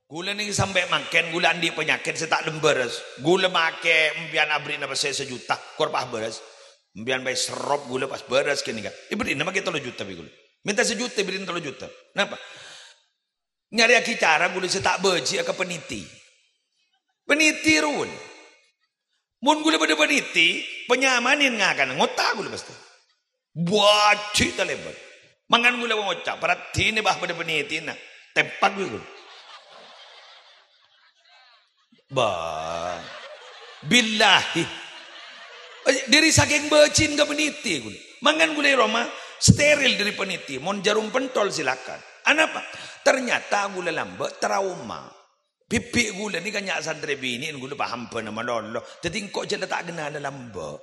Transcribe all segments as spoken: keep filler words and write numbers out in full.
Ghulâ nèka sampè' mangkèn, ghulâ andi' panyakèt sè ta' lem bârâs. Ghulâ makè empèyan aberri'na pèssè sajuta, kor pas bârâs. Empèyan pas serrop ghulâ pas bârâs kènèka. Èberri'na makè tello juta bi' ghulâ. Mènta sajuta, èberri'na tello juta. Napa? Nyarèyaghi cara ghulâ sè ta' bâji'â ka paniti. Paniti rowa. Mon ghulâ bâdâ paniti, panyamanèn ngakana, ngota ghulâ pastè. Bâji' talèbât. Mangkana ghulâ ngoca', "Paraddhinè, bâh, bâdâ panitina." Tempak ghulâ. Bâh. Billahi. Dâri sakèng bâji'na ka paniti ghulâ. Mangkana ghulâ è roma steril dâri paniti. Mon jarum pentol, silakan. Anapa? Ternyata ghulâ lambâ' trauma. Bibbi' ghulâ nèka nya' santrè binè' ghulâ paham bâna malolo. Dhâddhi engko' jhâ' la ta' kennala lambâ'.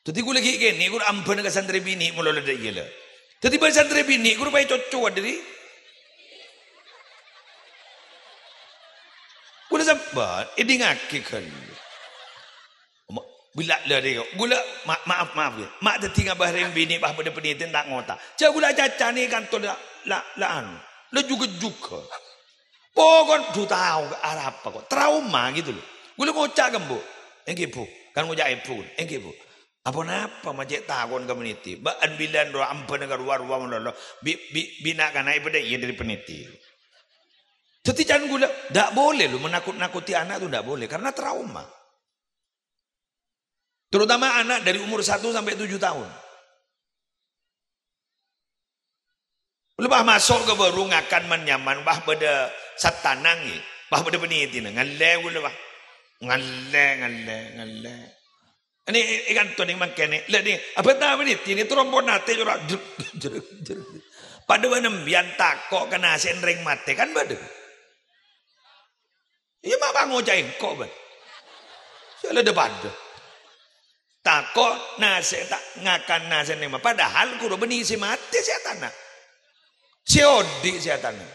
Dhâddhi ghulâ ghi' kènè' ghulâ ambâna ka santrè binè' malolo dâ' iyâ la. Dhâddhi bân santrè binè' ghulâ paè cocowa dâri. Ghulâ sampè' èdingngaghi ghâllu. Ma-, bilâ lârè kok. Ghulâ, ma-, maaf, maaf ya. Ma' dhâddhi ngabâ rèng binè' pas bâdâ paniti ta' ngota. Jhâ' ghulâ acacana kanto la, la, la anu. La juga-juga. Pokon, du tao arapa kok. Trauma gitu loh. Ghulâ ngoca' ka embu'. "Èngghi, Bu." Kan ngoca' èbhu. "Èngghi, Bu." "Aponapa ma' cè' takon ka paniti? Bâ'ân bilân rowa ambâna ka rowa-rowa malolo. Bi-, bi-, bi' na'-kana' èpadâ iyâ dâri paniti." Dhâddhi can ghulâ, ndak boleh loh menakut-nakuti anak tuh ndak boleh. Karena trauma. Terutama anak dari umur satu sampai tujuh tahun. Lepas masuk ke warung, ngakan man nyaman, wah, bâdâ sattanang, ya. Wah, bâdâ panitina. Ngallè ghulâ, wah. Ngallè, ngallè, ngallè. Ini, ini kan tuh nih mangkènè. Lah, nih, apa tahu ini? Ini trompon nanti, corak. Padahal nembian tako' kena sè rèng matè, kan bâdâ. Iyâ, ma' pangoca' engko', bân. Sè la dâ-padâ. Tako' nasè' ta' ngakan nasè' nèng ma-, padahal kuro bânnè sè matè sè atana. Sè odi' sè atana.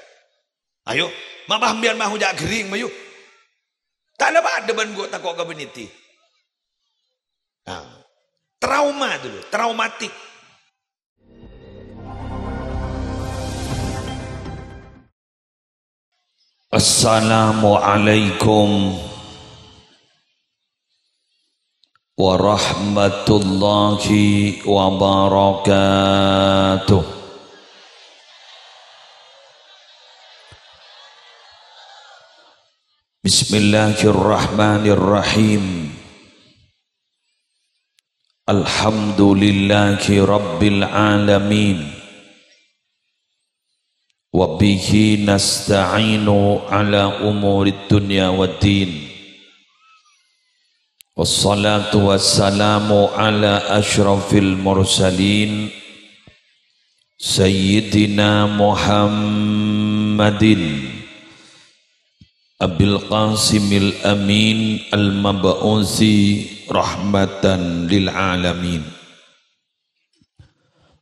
Ayo, ma' paham biyân ma' hojâ' ghering, mayu. Ta' la padâ bân ghu tako' ka bânnè ti. Nah, trauma dulu, traumatik. Assalamualaikum warahmatullahi wabarakatuh. Bismillahirrahmanirrahim. Alhamdulillahi rabbil alamin. Wa bihi nasta'inu ala umurid dunya waddin. Wassalatu wassalamu ala asyrafil mursalin, Sayyidina Muhammadin Abil Qasimil Amin al-mab'usi rahmatan lil alamin.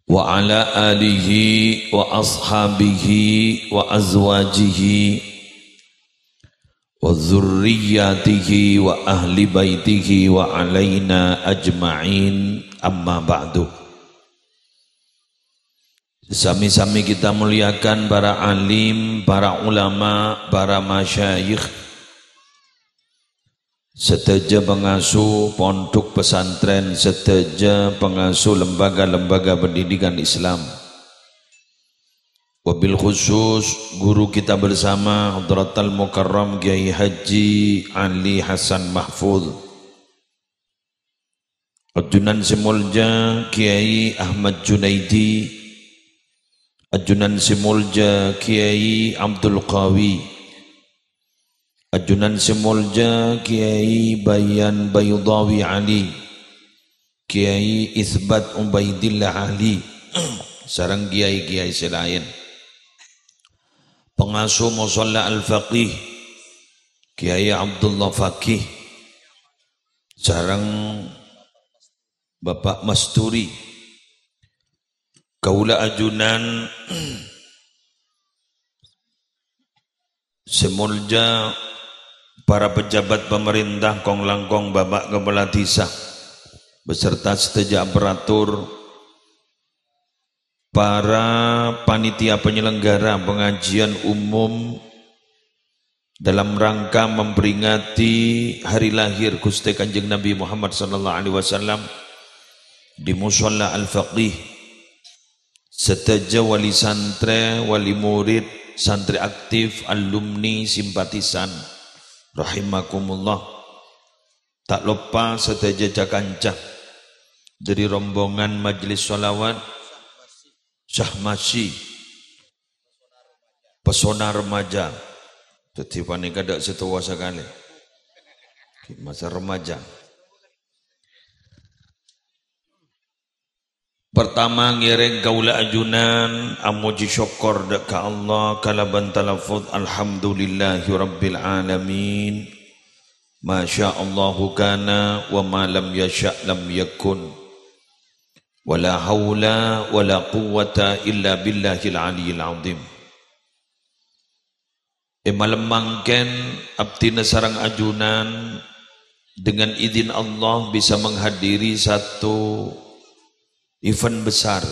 Wa ala alihi wa ashabihi wa azwajihi wa dzurriyyatihi wa ahli baitihi wa alaina ajma'in, amma ba'du. Sami-sami kita muliakan para alim, para ulama, para masyayikh, sadhâjâ pangasuh pondhuk pesantren, sadhâjâ pangasuh lembaga-lembaga pendidikan Islam. Wabil khusus guru kita bersama Hadratal Mukarram Kiai Haji Ali Hasan Mahfud. Ajunan sè molja Kiai Ahmad Junaidi, ajunan sè molja Kiai Abdul Qawi, ajunan sè molja Kiai Bayan Baydawi Ali, Kiai Isbat Ubaidillah Ali, sareng kiai-kiai sè laèn. Pangasuh Musholla Al-Faqih, Kiai Abdullah Faqih, sareng Bapak Masturi. Kaulâ ajunan sè molja para pejabat pemerintah, kong-langkong Bapak Kepala Desa, beserta sadhâjâ aparatur, para panitia penyelenggara pengajian umum Dalam rangka memperingati hari lahir Guste Kanjeng Nabi Muhammad sallallahu alaihi wasallam di Musholla Al-Faqih, sadhâjâ wali santrè, wali murid, santrè aktif, alumni, simpatisan, rahimakumullah. Ta' loppa sadhâjâ ca-kanca dâri rombongan majelis sholawat Syahmasi, Pesona Remaja. Dhâddhi panèka tadâ' sè towa sakalè. Masa remaja. Pertama, ngèrèng kaulâ ajunan amojhi sokkor dâ' ka Allah kalabân talaffuz, "Alhamdulillahirabbil alamin. Ma syaa Allahu kana, wa ma lam yasya' lam yakun. Wa la haula wa la quwwata illa billahil aliyyil azim." È malem mangkèn, abdhina sareng ajunan dengan izin Allah bisa menghadiri satu event besar.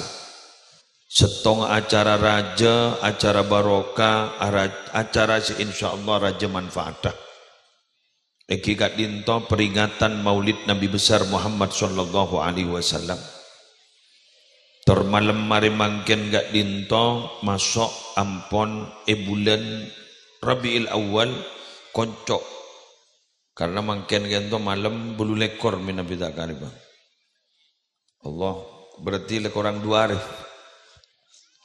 Sèttong acara rajâ, acara barokah, ara-, acara sè insyaallah rajâ manfaata. Èngghi ka'dinto peringatan Maulid Nabi Besar Muhammad sallallahu alaihi wasallam. Tor malem marè mangkèn ka'dinto maso' ampon è bulân Rabiul Awal, konco'. Karna mangkèn ka'dinto malem bâllu lèkor mènabi ta' kalèbân. Allah, berarti la korang dua hari.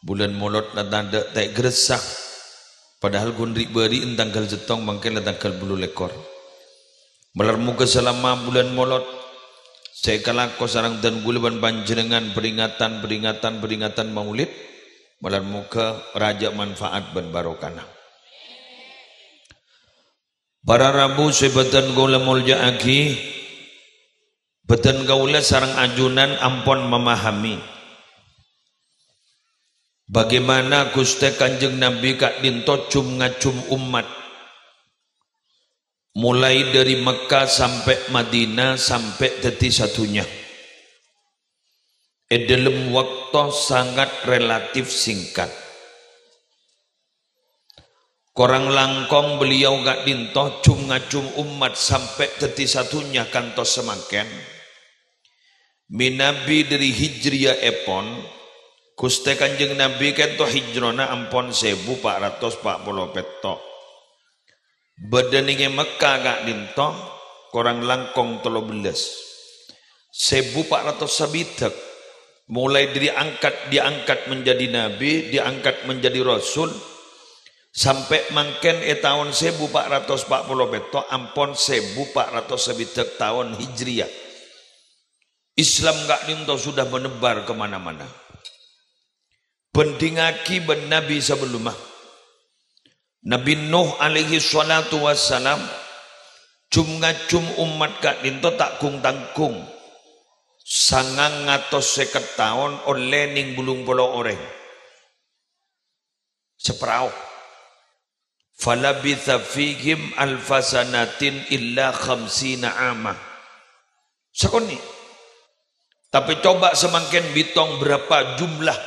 Bulân Molod la tadâ' ta' ègressa. Padahal ghun ri'-bâri'en tangghâl sèttong, mangkèn la tangghâl bâllu lèkor. Malar moghâ salama bulân Molod, sè èkalako sareng dân kaulâ bân panjhennengngan peringatan, peringatan, peringatan Maulid, malar moghâ rajâ manfaat bân barokana. Para rabu sè bâdhân kaulâ molja'aghi, bâdhân kaulâ sareng ajunan ampon mamahami bagaimana Ghustè Kanjeng Nabi ka'dinto jum-ngajum ommat, mulai dâri Mekkah sampè' Madinah, sampè' dâddhi sadhunnya. È dâlem bâkto sangat relatif singkat. Korang langkong beliau ka'dinto jum-ngajum ommat sampè' dâddhi sadhunnya kantos samangkèn. Mènabi dâri hijriyah èpon, Ghustè Kanjeng Nabi ka'dinto hijrana ampon sèbu pa' ratos pa' polo pètto'. Bâdâ nèng è Mekkah ka'dinto korang langkong tello bellâs. Sèbu pa' ratos sabidhâk. Mulai dari angkat, diangkat menjadi nabi, diangkat menjadi rasul, sampè' mangkèn è taon sèbu pa' ratos pa' polo pètto', ampon sèbu pa' ratos sabidhâk taon Hijriyah. Islam ka'dinto sudah menebar ke mana-mana. Bhândhingaghi bân nabi sabellumma. Nabi Nuh alaihi shalatu wassalam, jum-ngajum ommat ka'dinto ta' gung-tanggung. Sangang atos sèket taon ollè nèng bâllung polo orèng. Saparao. "Falabitsa fihim alfa sanatin illa khamsina ama." Sakonè'. Tapè coba samangkèn bitong berapa jumlah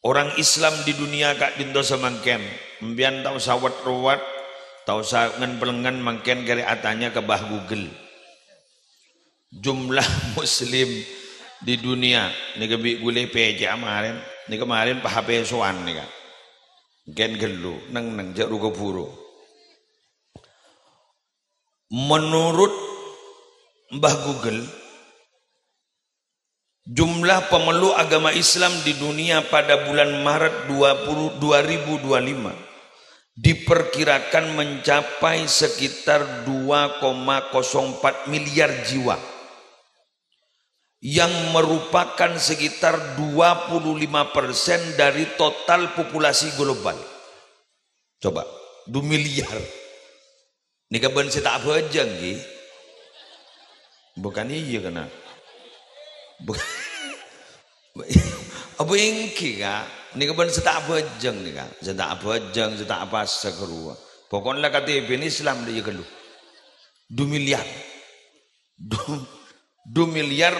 orang Islam di dunia ka'dinto samangkèn. Empèyan ta' osa wet-rowet, ta' osa ngen-pelengngen, mangkèn karè atanya ka Mbah Google. Jumlah muslim di dunia. Nèka bi' ghulâ pècè'a marèn. Nèka marèn pa-, H P sowan nèka. Mangkèn ghâllu, neng-neng, jhâ' ru-kabhuru. Menurut Mbah Google, jumlah pemeluk agama Islam di dunia pada bulan Maret dua puluh, dua ribu dua lima diperkirakan mencapai sekitar dua koma kosong empat miliar jiwa, yang merupakan sekitar dua puluh lima persen dari total populasi global. Coba, dua miliar. Nèka bân sè ta' abhâjâng, ghi? Bukan iyâ, kèna. Bu-, apa èngghi, Ka'? Nèka bân sè ta' abhâjâng, nèka. Sè ta' abhâjâng, sè ta' apasa, ghâruwa. Pokokna la K T P-na Islam, dâ' iyâ ghâllu. Dua miliar. Du-, dua miliar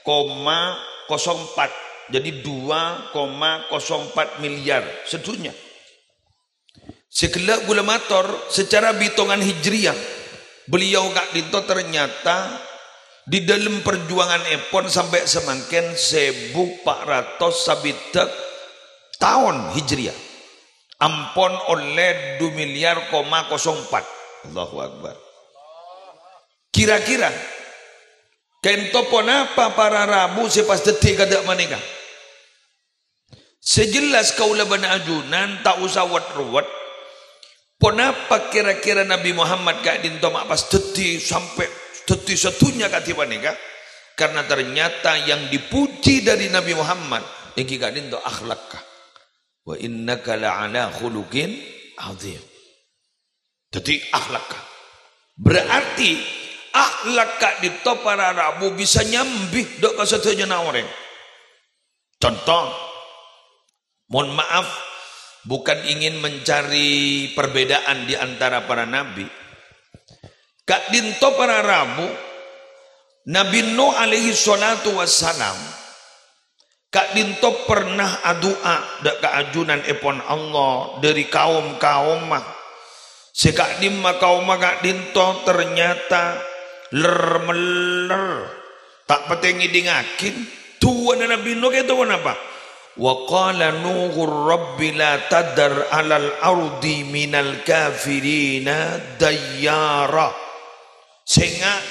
koma kosong empat. Jadi, dua koma kosong empat miliar sadhunnya. Sè ghellâ' ghulâ mator, secara bitongan Hijriyah, beliau ka'dinto ternyata di dalam perjuangan èpon sampè' samangkèn sèbu pa' ratos sabidhâk taon Hijriyah. Ampon ollè du miliar koma kosong empat. Allahu Akbar. Kira-kira, ka'dinto ponapa para rabu sè pas dhâddhi kadhâ' panèka? Sè jelas kaulâ bân ajunan ta' osa wet-ruwet. Ponapa kira-kira Nabi Muhammad ka'dinto ma' pas dhâddhi sampè' dhâddhi sadhunnya kadhi panèka? Karena ternyata yang dipuji dari Nabi Muhammad èngghi ka'dinto akhlakka. "Wa innaka la'ala khuluqin adzim." Dhâddhi akhlakka. Berarti akhlak ka'dinto para rabu bisa nyambi dâ' ka sadhâjâna orèng. Conto, mohon maaf, bukan ingin mencari perbedaan di antara para nabi. Ka'dinto para rabu, Nabi Nuh alaihi salatu wassalam, ka'dinto pernah adu'a dâ' ka ajunan èpon Allah dâri kaom-kaomma. Sè ka'dimma kaomma ka'dinto ternyata ler-meller. Ta' patè ngèdingngaghi, du'ana Nabi Nuh kèto ponapa? "Wa qala Nuhur Rabbi la tadar 'alal ardi minal kafirina dayyara." Sènga',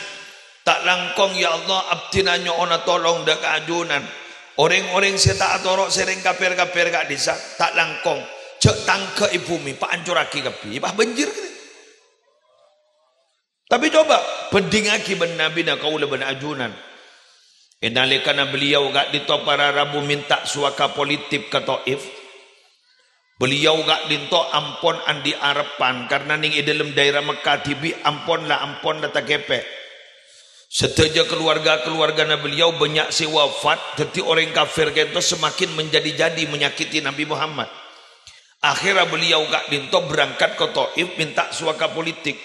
ta' langkong, ya Allah, abdhina nyo'ona tolong dâ' ka ajunan. Orèng-orèng sè ta' atoro' sè rèng kafir-kafir ka'dissa', ta' langkong. Jhâ' tangghâ'i bhumè, paancorraghi kabbhi, pas banjir. Tapè coba bhândhingngaghi bân nabina kaulâ bân ajunan. È nalèkana beliau ka'dinto para rabu mènta suaka politik ka Taif, beliau ka'dinto ampon andi' arebbhân, karna nèng è dâlem daerah Mekkah dhibi' ampon la, ampon la takèpè'. Sadhâjâ kaluwarga-kaluwargana beliau bânnya' sè wafat, dhâddhi orèng kafir ka'dinto semakin menjadi-jadi menyakiti Nabi Muhammad. Akhirnya beliau ka'dinto berangkat ke Taif minta suaka politik.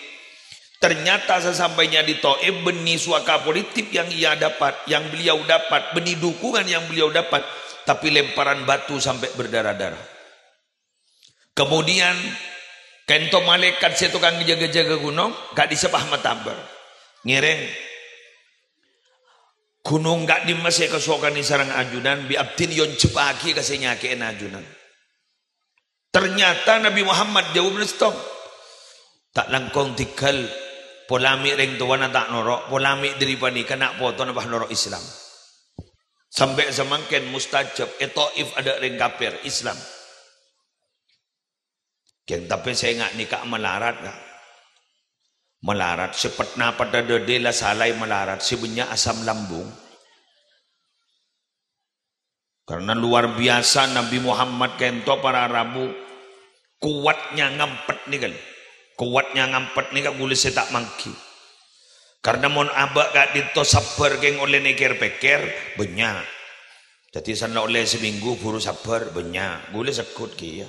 Ternyata sesampainya di Taif, bânnè suaka politik yang ia dapat, yang beliau dapat, bânnè dukungan yang beliau dapat, tapi lemparan batu sampai berdarah-darah. Kemudian, ka'dinto malaèkat sè tokang jâgâ-jâgâ ghunong, ka'dissa' pas matabâr. Ngèrèng, "Ghunong ka'dimma sè èkasokanè sareng ajunan, bi' abdhina èonjhâbbhâghi ka sè nyakè'è ajunan." Ternyata Nabi Muhammad jâwâbbhâ settong. Ta' langkong tèngghâl, pola mè' rèng towana ta' noro', pola mè' dâri panèka na' potona pas noro' Islam. Sampè' samangkèn mustajab, è Taif adâ' rèng kafir Islam. Kèng tapè sènga' nèka malarat, Ka'. Malarat, sè petna padâ dâdâ la salaè malarat, sè bânnya' asam lambung. Karena luar biasa Nabi Muhammad ka'dinto para rabu, kuatnya ngampet nèka. Kuatnya ngampet nèka ghulâ sè ta' mangghi. Karena mon abâ' ka'dinto sabbhâr kèng ollè nèkèr-pèkkèr, bânnya'. Dhâddhi sanna' ollè samènggu buru sabbhâr, bânnya'. Ghulâ segghut kèya.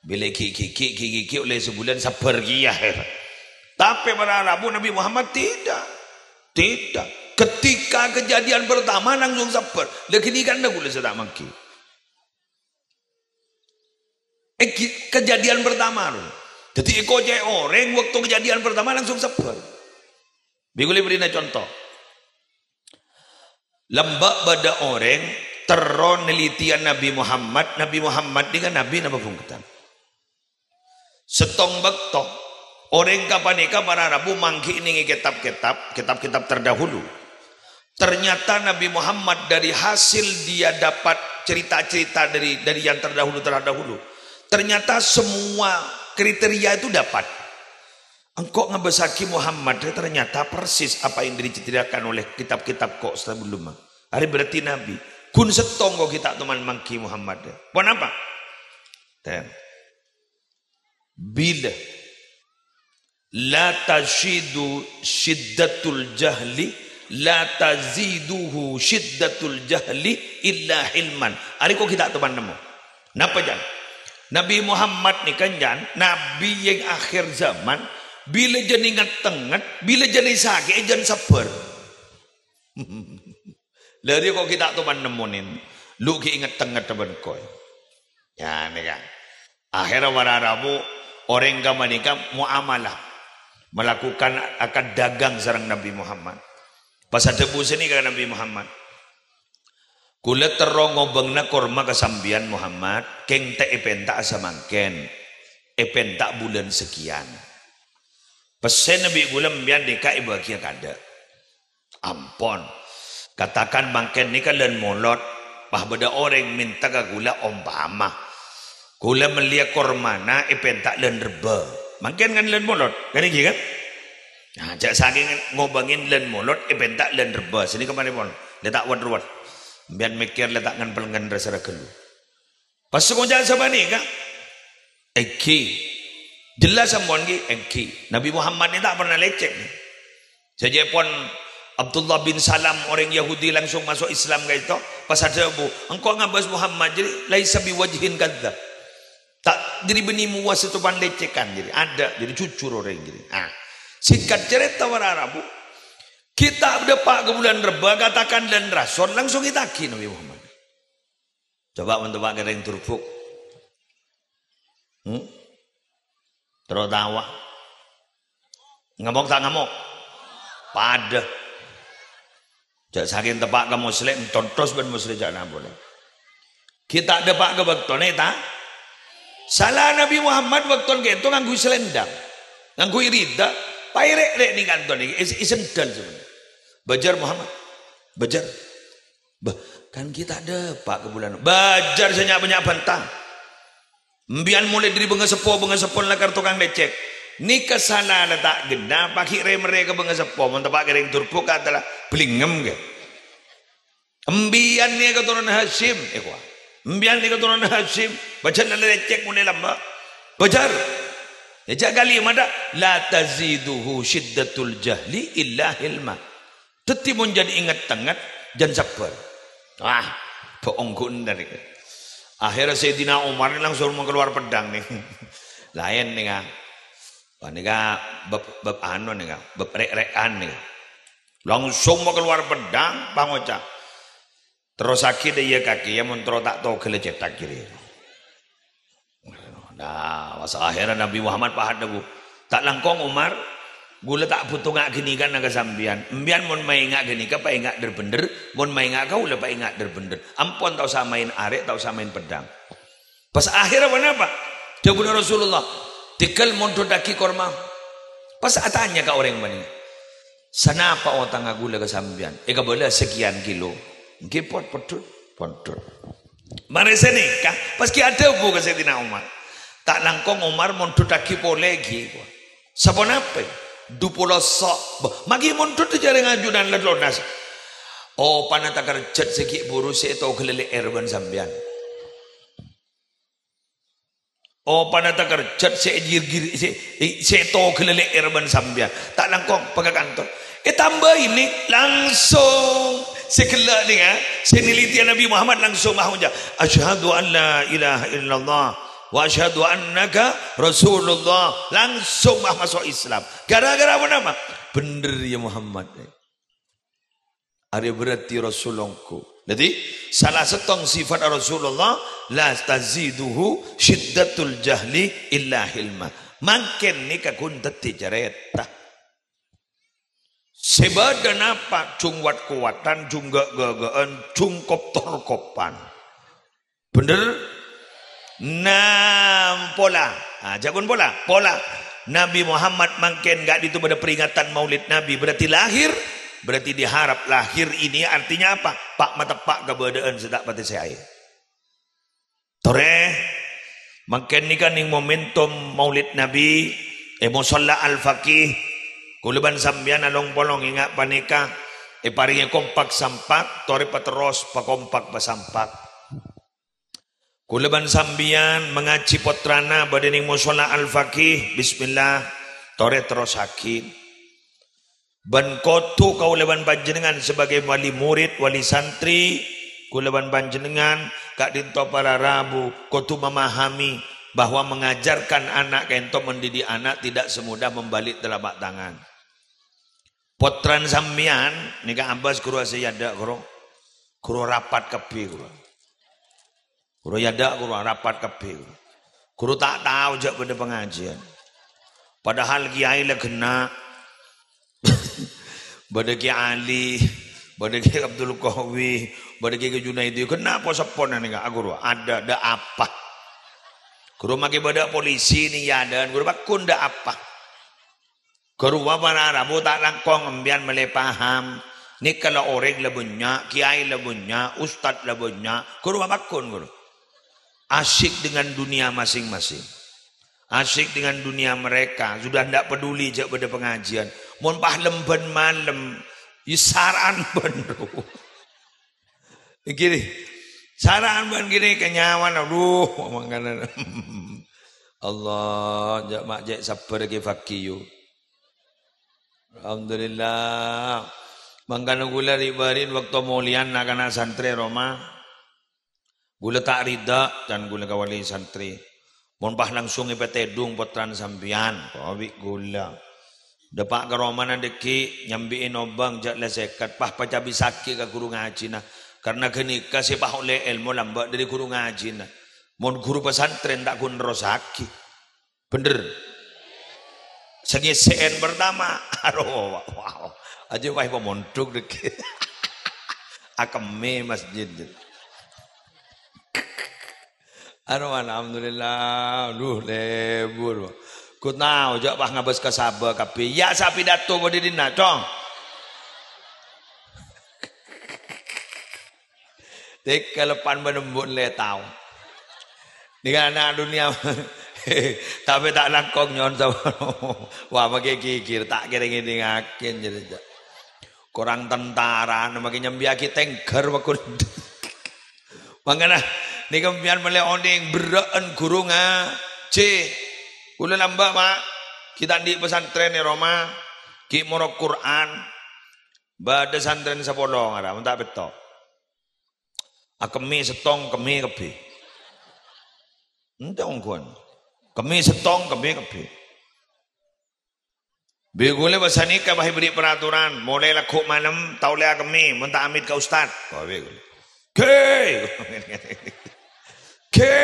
Bilâ ghi'-ghi'-ghi'-ghi'-ghi' ollè sabulân sabbhâr kèya. Tapè para rabu Nabi Muhammad tidak. Tidak. Ketika kejadian pertama langsung sabbhâr. Lagi ini kan ghulâ sè ta' mangghi. Eh, gi-, kejadian pertama, loh. Dhâddhi èkocè'è orèng waktu kejadian pertama langsung sabbhâr. Bi' ghulâ bherri'na conto. Lambâ' bâdâ orèng terro nelitian Nabi Muhammad, Nabi Muhammad nèka nabi napa bhungkeddhân. Settong bâkto, orèng ghâpanèka para rabu mangghi nèngè kètab-kètab, kètab-kètab terdahulu. Ternyata Nabi Muhammad dari hasil dia dapat cerita-cerita dari, dari yang terdahulu-terdahulu. Ternyata semua kriteria itu dapat. Engko' ngabâssaghi Muhammad, ternyata persis apa yang diceritakan oleh kitab-kitab ko' sabellunna. Arèya berarti Nabi. Ghun settong ko' ghi' ta' toman mangghi Muhammad. Ponapa? Ten. Bilâ la tasyidu syiddatul jahli, la taziduhu syiddatul jahli illa hilman. Arèya ko' ghi' ta' toman nemmo. Napa, Jan? Nabi Muhammad nèka, Jan, nabi yang akhir zaman, bilâ jhâ' nènget-tengnget, bilâ jhâ' nè sakè'è jhâ' sabbhâr. Lâ rèya ko' ghi' ta' toman nemmo nèn. Lu ghi' nget-tengnget bân koy. Ya, nèka. Akhèrra para rabu orèng ghâpanèka muamalah, melakukan akad dagang sareng Nabi Muhammad. Pas adhâbu sanèka ka Nabi Muhammad, "Kaulâ terro ngobângana korma ka sampèyan, Muhammad, kèng ta' èpènta'a samangkèn, èpènta' bulân sakèyan. Pèssèna bi' kaulâ sampèyan nèka èbâghiyâ kaadâ'." "Ampon. Katakan mangkèn nèka lân molod, pas bâdâ orèng mènta ka kaulâ, ompama kaulâ mellèya kormana èpènta' lân rebbhâ. Mangkèn kan lân molod, kan ènggi kan? Nah, jhâ' sakèng ngobângè lân molod èpènta' lân rebbhâ. Sanèka marèpon, la ta' wet-ruwet. Sampèyan mèkkèr la ta' ngan-pèlèngan ra-sara ghâllu." Pas ngoca' sapanèka, "Ènggi. Jelas ampon, ènggi. Ènggi. Nabi Muhammad nèka ta' pernah lècèk." Sajâ pon Abdullah bin Salam, orèng Yahudi, langsung maso' Islam ka'dinto. Pas adhâbu, "Engko' ngabâs Muhammad jârèya laisa biwajhin kadzdzab. Ta' jârèya bânnè mowa sè cobâ lècèkan jârèya. Adâ' jârèya jujur orèng jârèya." Ah, singkat cerita, para rabu, ghi' ta' dâpa' ka bulân rebbhâ, katakan lân rasul, langsung ètagi Nabi Muhammad. Coba mon teppa' ka rèng Durbuk. Hmm? Terro tawa. Ngamok ta' ngamok? Padâ. Jhâ' sakèng teppa' ka Musleh, èntontos bân Musleh jhâ' napolè. Ghi' ta' dâpa' ka bâktona, ta? Sala Nabi Muhammad bâkto ka'dinto ngangghuy selendang. Ngangghuy rida, paèrè'-rè' nèng kanto nèka, è-, èsendal sampèyan. "Bâjâr Muhammad, bâjâr." "Bâh, kan ghi' ta' dâpa' ka bulân." "Bâjâr sè nya'-bânnya' bhânta. Empèyan molaè dâri bângaseppo, bângaseppo lakar tokang lècèk. Nèka sala la ta' ghenna, paghi' rè-merrè ka bângaseppo, mon teppa' ka rèng Durbuk ka'dinto la bâlingngem, ghi." "Empèyan nèka katoronanna Hasyim," èkowa. "Empèyan nèka katoronanna Hasyim, bâjâr la lècèk molaè lambâ'. Bâjâr." È jhâ' kalimatta, "La taziduhu syiddatul jahli illa hilma." Dhâddhi mon jhân inget-tenget, jhân sabbhâr. Wah, bohong ghun dâri. Akhirnya Sayyidina Umar ini langsung mau keluar pedang nih. Laèn nèka. Wah, nèka bab, bab anu nèka, bab rèk-rèkan nèka. Langsung mau keluar pedang, pangoca', "Terrossaghi dâ' iyâ kakè, yâ, mon terro ta' togellâ cèthak jârèya." Nah, pas akhirnya Nabi Muhammad pas adhâbu, "Ta' langkong, Umar, kaulâ ta' bhuto nga' ghânèka nèka sampèyan. Empèyan mon maènga' ghânèka, paènga' dhâr-bhendhâr, mon maènga' kaulâ, paènga' dhâr-bhendhâr. Ampon ta' osa maèn arè', ta' osa maèn pedang." Pas akhirnya ponapa? Dhâbuna Rasulullah, "Tèghâl mondhudhâghi korma." Pas atanya ka orèng panèka, "Sanapa otangnga kaulâ ka sampèyan?" "Èkabâlâ sakèyan kilo." "Ènggi pon, pondhut, pondhut." Marè sanèka, pas ghi' adhâbu ka Sayyidina Umar, "Ta' langkong, Umar, mondhudhâghi polè ghi." "Saponapa?" "Dupolo so'." "Bâh, maghi mondhut jârèya ajunan la lonnas." "Opana takerjhât sè ghi' bhuru sè ètogellâ lè'èr bân sampèyan." Opana takerjhât sè ègir-gir-, sè, sè ètogellâ lè'èr bân sampèyan. Ta' langkong, pakakanto. Ètambâi nèng, langsung sè ghellâ' nèng, ha? Sè neliti Nabi Muhammad langsung mahoja, "Asyhadu an la ilaha illallah wa asyhadu annaka Rasulullah." Langsung mah maso' Islam. Gara-gara apa nama? Bhendher ya Muhammad. Arèya berarti Rasul ongghu. Dhâddhi, salah sèttong sifat Rasulullah, "La taziduhu syiddatul jahli illa hilma." Mangkèn nèka ghun dhâddhi carèta. Sè bâdâ napa jhung wat-kowatan, jhung ghâ'-ghâghâ'ân, jhung kop-torkopan. Bhendher? Nah, pola. Ah, jhâ' ghun pola. Pola. Nabi Muhammad mangkèn ka'dinto bâdâ peringatan Maulid Nabi. Berarti lahir. Berarti diharap lahir ini artinya apa? Pa' mateppa' kabâdâ'ân sè ta' patè sèaè. Torè, mangkèn nèka nèng momentum Maulid Nabi, è Musholla Al-Faqih, kaulâ bân sampèyan along-polong ènga' panèka, èparèngè kompak sampak, torè paterros pakompak pasampak. Kaulâ bân sampèyan mangajhi pottrana bâdâ nèng Musholla Al-Faqih, bismillah, torè terrossaghi. Bân kodhu kaulâ bân panjhennengngan sebagai wali murid, wali santri, kaulâ bân panjhennengngan ka'dinto para rabu kodhu memahami bahwa mengajarkan anak ka'dinto mendidik anak tidak semudah membalik telapak tangan. Pottrana sampèyan nèka abâs ghuru sè yadâ' ghuru. Ghuru rapat kabbhi ghuru. Ghuru yadâ' ghuru rapat kabbhi ghuru. Ghuru ta' tao jhâ' bâdâ pangajiân. Padahal kiai la ghenna'. Bâdâ Kè Ali, bâdâ Kè Abdul Qawi, bâdâ Kè Junaidi. Ghenna' po-seppona nèka, a, ghuru, adâ', dâ' apa? Ghuru makè bâdâ polisi nèng è adâ'ân, ghuru pagghun dâ' apa? Ghâruwa para rabu ta' langkong empèyan mellè paham. Nèka la orèng la bânnya', kiai la bânnya', ustad la bânnya'. Ghâruwa pagghun, ghuru. Asyik dengan dunia masing-masing. Asyik dengan dunia mereka. Sudah ndak peduli jhâ' bâdâ pangajiân. Mon pas lem bân malem, ya sara'an bân, ro. Gini, sara'an bân gini kenyawan, aduh, mangkana. Allah, jhâ' ma' jhâ' sabbhâr ghi, Fakih, yu. Alhamdulillah. Mangkana ghulâ ri'-bâri'in bâkto molèyan na'-kana' santrè roma. Ghulâ ta' rida, can ghulâ ka wali santrè. Mon pas langsung èpatèdung pottrana sampèyan, kobi' ghulâ. Dâpa' ka romana dâggi', nyambi'i nobâng jhâ' la sèket, pas pacabisaghi ka ghuru ngajhina. Karna ghânèka sè pas ollè èlmo lambâ' dâri ghuru ngajhina. Mon ghuru pasantrèn ta' ghun nerrossaghi. Bhender. Sè ngèssè'èn pertama. Arowa, wow. Ajjhâ' pas pamondhuk dâggi'. Akemmè masjid. Arowa, alhamdulillah. Duh, lebur. Ghu tao, jhâ' pas ngabâs ka sabâ kabbhi. Ya, sapidato bâdâ dinna', Cong. Tèkèl pan bân embu' lè tao. Nèka ana' dunnya. Tapè ta' langkong nyo'on sampèyan. Wah, makè ghighir, ta' kèra ngèdingngaghi, jârèya. Korang tentara, makè nyambiyaghi tèngghâr, makon. Mangkana, nèka sampèyan mellè onèng, berrâ'ân ghuru ngajhi. Ghulâ lambâ', Pak. Ghi' ta' andi' pasantrèn è roma. Ghi' morok Qur'an. Bâdâ santrèn sapolo ngara, mon ta' pètto'. Akemmè sèttong, kemmè kabbhi. Ente ongghuwân. Kemmè sèttong, kemmè kabbhi. Bi' ghulâ bâsa nèka bâ èberri' peraturan, molaè lagghu' malem, ta' ollè akemmè, mon ta' amèt ka ustad. Wah, bi' ghulâ. Oke. Oke.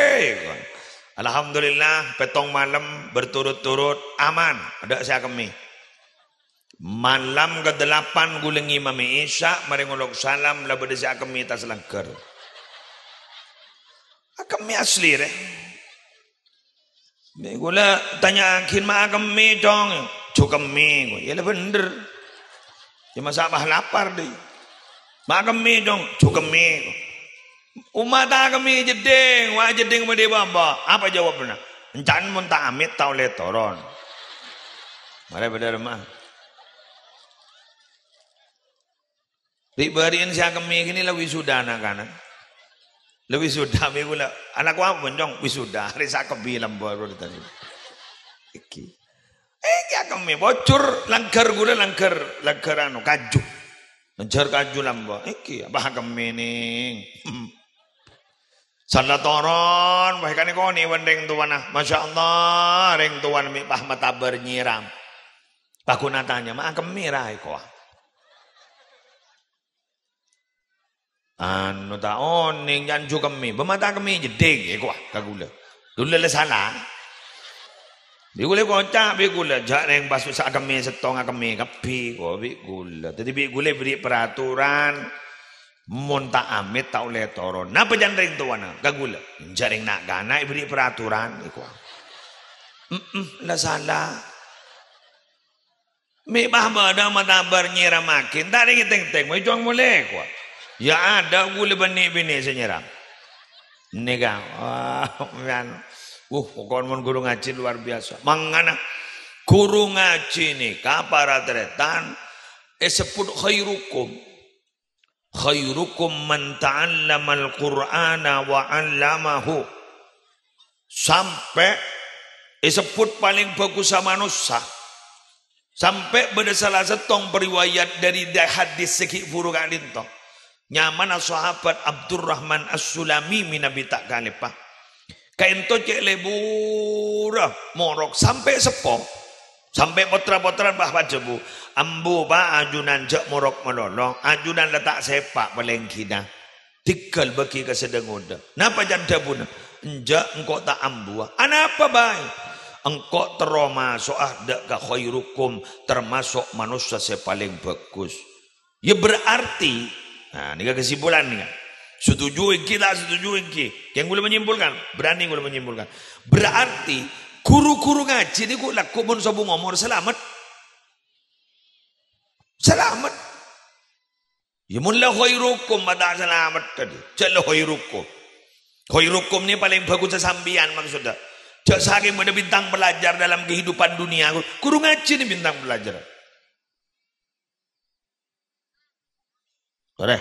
Alhamdulillah, pèttong malem berturut-turut aman, adâ' sè akemmè. Malam kedelapan ghulâ ngimami Isya, marè ngolok salam, la bâdâ sè akemmè tas langghâr. Akemmè asli, rè. Bi' ghulâ tanya'aghin, "Ma' akemmè, Cong?" "Jhu kemmè," ko'. Ya la bhender. Ya masa' pas lapar, dhi. "Ma' akemmè, Cong?" "Jhu kemmè," ko'. "Ommatta akemmè jeddhing, wa' jeddhing bâdâ bâbâ." Apa jawabna? "Encan mon ta' amèt ta' ollè toron." Marè bâdâ remma. Ri'-bâri'en sè akemmè kènè la wisuda na'-kana'. La wisuda mè' ghulâ. Ana' kowa boncong wisuda. Arè sakabbhi lambâ' ro tadi. Iki. Eh, iki akemmè bocor langghâr ghulâ langghâr, langghâr anu kaju. Langghâr kaju lambâ'. Iki apa akemmè nèng? Sala toron, wah, kanè-konè bân rèng towana. Masya Allah, rèng towana mè' pas matabâr nyèram. Pas ghun atanya, "Ma' akemmè ra èkowa?" Anu ta' onèng, jhâ' jhu kemmè. Bâ' matta kemmè jeddhing èkowa ka ghulâ. Ghulâ la sala. Bi' ghulâ koca', bi' ghulâ. Jhâ' rèng pas sa' akemmè sèttong akemmè kabbhi, ko' bi' ghulâ. Dâddhi bi' ghulâ èberri' peraturan. Mon ta' amèt, ta' ollè toron. Napa can rèng towana? Ka ghulâ. Jhâ' rèng na'-kana' èberri' peraturan, èkowa. Mm-mm, la sala. Mè' pas bâdâ matabâr nyèramaghi, ta' rèng tèng-tèng, mè' cong molè, kowa. Ya adâ' ghulâ bânnè binè sè nyèram. Nèka, wah, kan. Uh, pokokna mon ghuru ngajhi luar biasa. Mangkana, ghuru ngajhi nèka, para tarètan, èsebbhut khairukum. "Khairukum man ta'allamal Qur'ana wa 'allamahu." Sampè' èsebbhut palèng bhâghussa manossa. Sampè' bâdâ sala sèttong pariwayat dâri da-, hadis sè ghi' bhuru ka'dinto. Nyamana Sahabat Abdurrahman As-Sulami mènabi ta' kalèpa. Kaènto cè' lebura morok sampè' seppo. Sampè' pottra-pottrana bâ' pajhâbu, "Ambu, Pa', ajunan jhâ' morok malolo, ajunan la ta' sèpa' palèngghina. Tèngghâl bâgi ka sè dâ-ngodâ." Napa can dhâbuna? Enjâ', engko' ta' ambuwâ. Anapa bhâi? Engko' terro maso'a dâ' ka khairukum, termasuk manossa sè palèng bhâghus. Ya berarti, nah, nèka kesimpulan nèka. Setuju ènggi ta' setuju ènggi? Kèng kaulâ menyimpulkan, berani kaulâ menyimpulkan. Berarti guru-guru ngajhi nèko lagghu' mon sobung omor salamet. Salamet. Ya, mon la khairukum, ma' ta' salamet tadâ'. Jhâ' la khairukum. Khairukum nè palèng bhâghus sampèyan maksudda. Jhâ' sakèng bâdâ bintang pelajar dalam kehidupan dunia. Guru ngajhi nè bintang pelajar. Torè.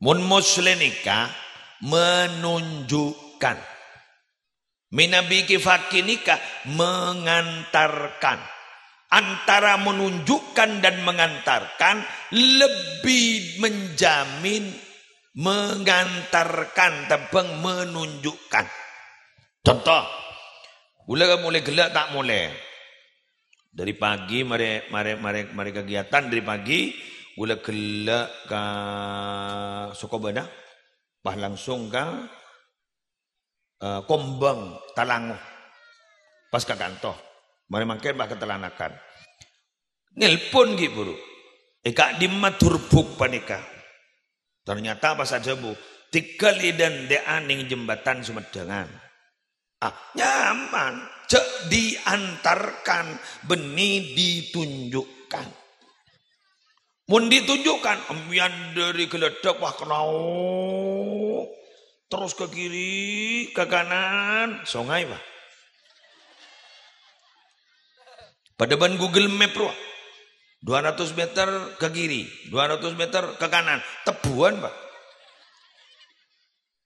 Mon Muslim nèka menunjukkan. Mènabi ki-, faqih nèka mengantarkan. Antara menunjukkan dan mengantarkan lebih menjamin mengantarkan tembhâng menunjukkan. Contoh, kaulâ molaè ghellâ' ta' molaè. Dari pagi marè, marè, marè, marè kegiatan dari pagi, kaulâ ghellâ' ka Sokobânah, pas langsung ka eh, Kombang, Talango. Pas ka kanto. Marè mangkèn pas ka Talanakan. Nelpon ghi' buru. "È ka'dimma Durbuk panèka?" Ternyata pas adhâbu, "Tèghâl è dâ'-endâ'ân neng jembatan Sumeddangan." Ah, nyaman. Jhâ' diantarkan, bânnè ditunjukkan. Mon ditunjukkan, empèyan dâri Geladak, wah, kenao. Terros ka kiri, ka kanan, songay, Pak. Padâ bân Google Map, rowa. Dua ratus meter ka kiri, dua ratus meter ka kanan, tebbhuwân, Pak.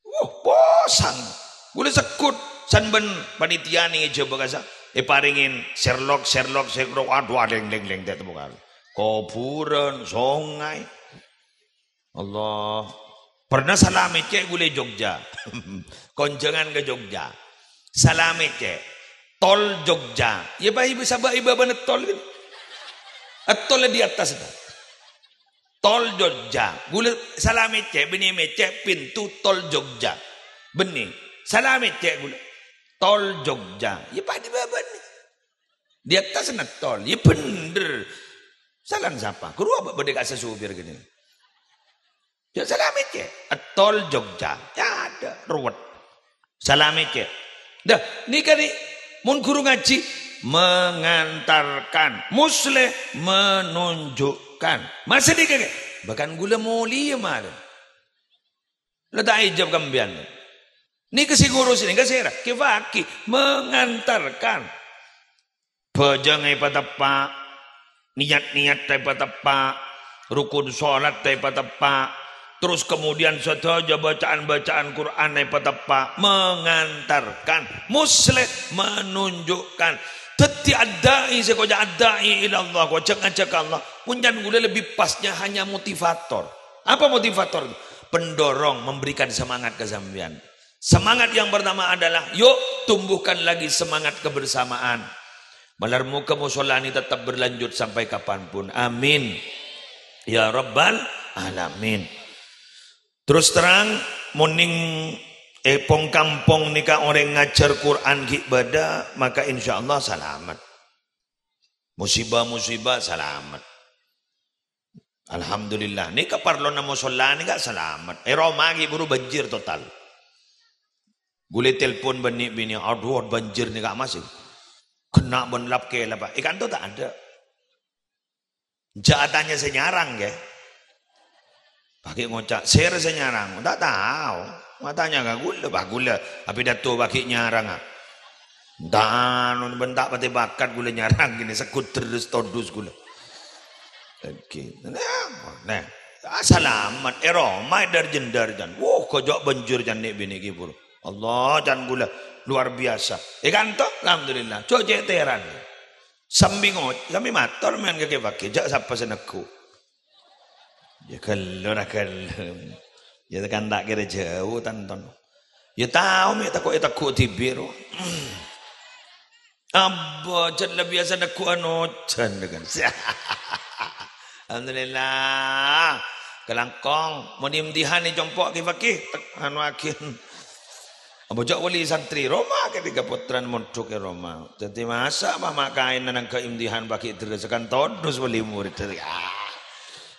Wah, posang. Kaulâ segghut, san bân panitia neng è Jhâbâ kasa. Èparèngè serlok, serlok, serlok. Aduh, alèng, lèng, lèng, ta' temmo karo. Kobhurân, songay. Allah. Pernah sala mècè' kaulâ è Jogja. Konjhângan ka Jogja. Sala mècè'. Tol Jogja. Ya, Pak, Ibu, sabâ' Ibu bân tol kan? Tol di atas, Pak. Tol Jogja. Kaulâ sala mècè', bânnè mècè' pintu tol Jogja. Bânnè. Sala mècè' kaulâ. Tol Jogja. Ya, Pak, di bâbâna. Di attasna tol. Ya, bhender. Salan sapa? Ghuru apa bâdâ kassa' supir gini? Ya, sala mècè'. Tol Jogja. Ya, ada. Ruwet. Sala mècè'. Dah, nèka nè, mon ghuru ngajhi, mengantarkan. Musleh, menunjukkan. Masa nèka, Kè? Bahkan kaulâ molèya malem. La ta' èjâb ka empèyan. Nèka sè ngurus nèka sèra? Kè Faqih, mengantarkan. Bhâjângnga èpateppa', niyat-niyatta èpateppa', rukun sholatta èpateppa', terros kemudian sadhâjâ bacaan-bacaan Qur'anna èpateppa', mengantarkan, musleh, menunjukkan. Dhâddhi ad-da'i sè koca' ad-da'i ilallah, koca' ngajhâk ka Allah, mon can kaulâ lebih pasnya hanya motivator. Apa motivator? Pendorong, memberikan semangat ka sampèyan. Semangat yang pertama adalah, yuk tumbuhkan lagi semangat kebersamaan. Malar moga mosolla nè tetap berlanjut sampai kapanpun. Amin. Ya Rabbal Alamin. Terus terang, mon nèng è pong-kampong nèka orèng ngajhâr Qur'an ghi' bâdâ, maka insyaallah salamet. Musibah-musibah salamet. Alhamdulillah. Nèka parlona mosolla nèka salamet. È roma ghi' buru banjir total. Kaulâ telpon bânnè binè, "Aduh, banjir nèka, Mas." Ghenna' bân lap-kelap, Pak. È kanto ta' ada. Jhâ' atanya sè nyarang, ghi. Paghi' ngoca', "Sèra sè nyarang?" Ta' tao. Matanya ka kaulâ, Pak, kaulâ apidato paghi' nyarang, ah. Entah, anu, bân ta' patè bakat kaulâ nyarang gini, segghut terros todus kaulâ. Oke. Nah, nah. Ah, salamet. È roma, è dâr-jendâr, can. Woh, koca' banjir, can, nè' binè ghi' buru. Allah, can kaulâ luar biasa. È kanto, alhamdulillah. Cocè' teran. Sambi ngo-, sambi mator mèn ka Kè Faqih, jhâ' sapa sè neggu'. Ya ghâllu ra ghâllu. Ya tekan ta' kèra jhâu, tanton. Ya tao mè' tako' èteggu' dhibi', ro. Abba, jhât la biyasa neggu'ân ojhân, kan. Alhamdulillah. Kalangkong, mon imtihan è compo' Kè Faqih, tek-, anu aghin. Abhâjâ' wali santri Roma ketika pottrana mondhuk è Roma. Dhâddhi masa' mama kaèn nangghâ' imtihan paghi' dherressagân todus wali murid. Ah.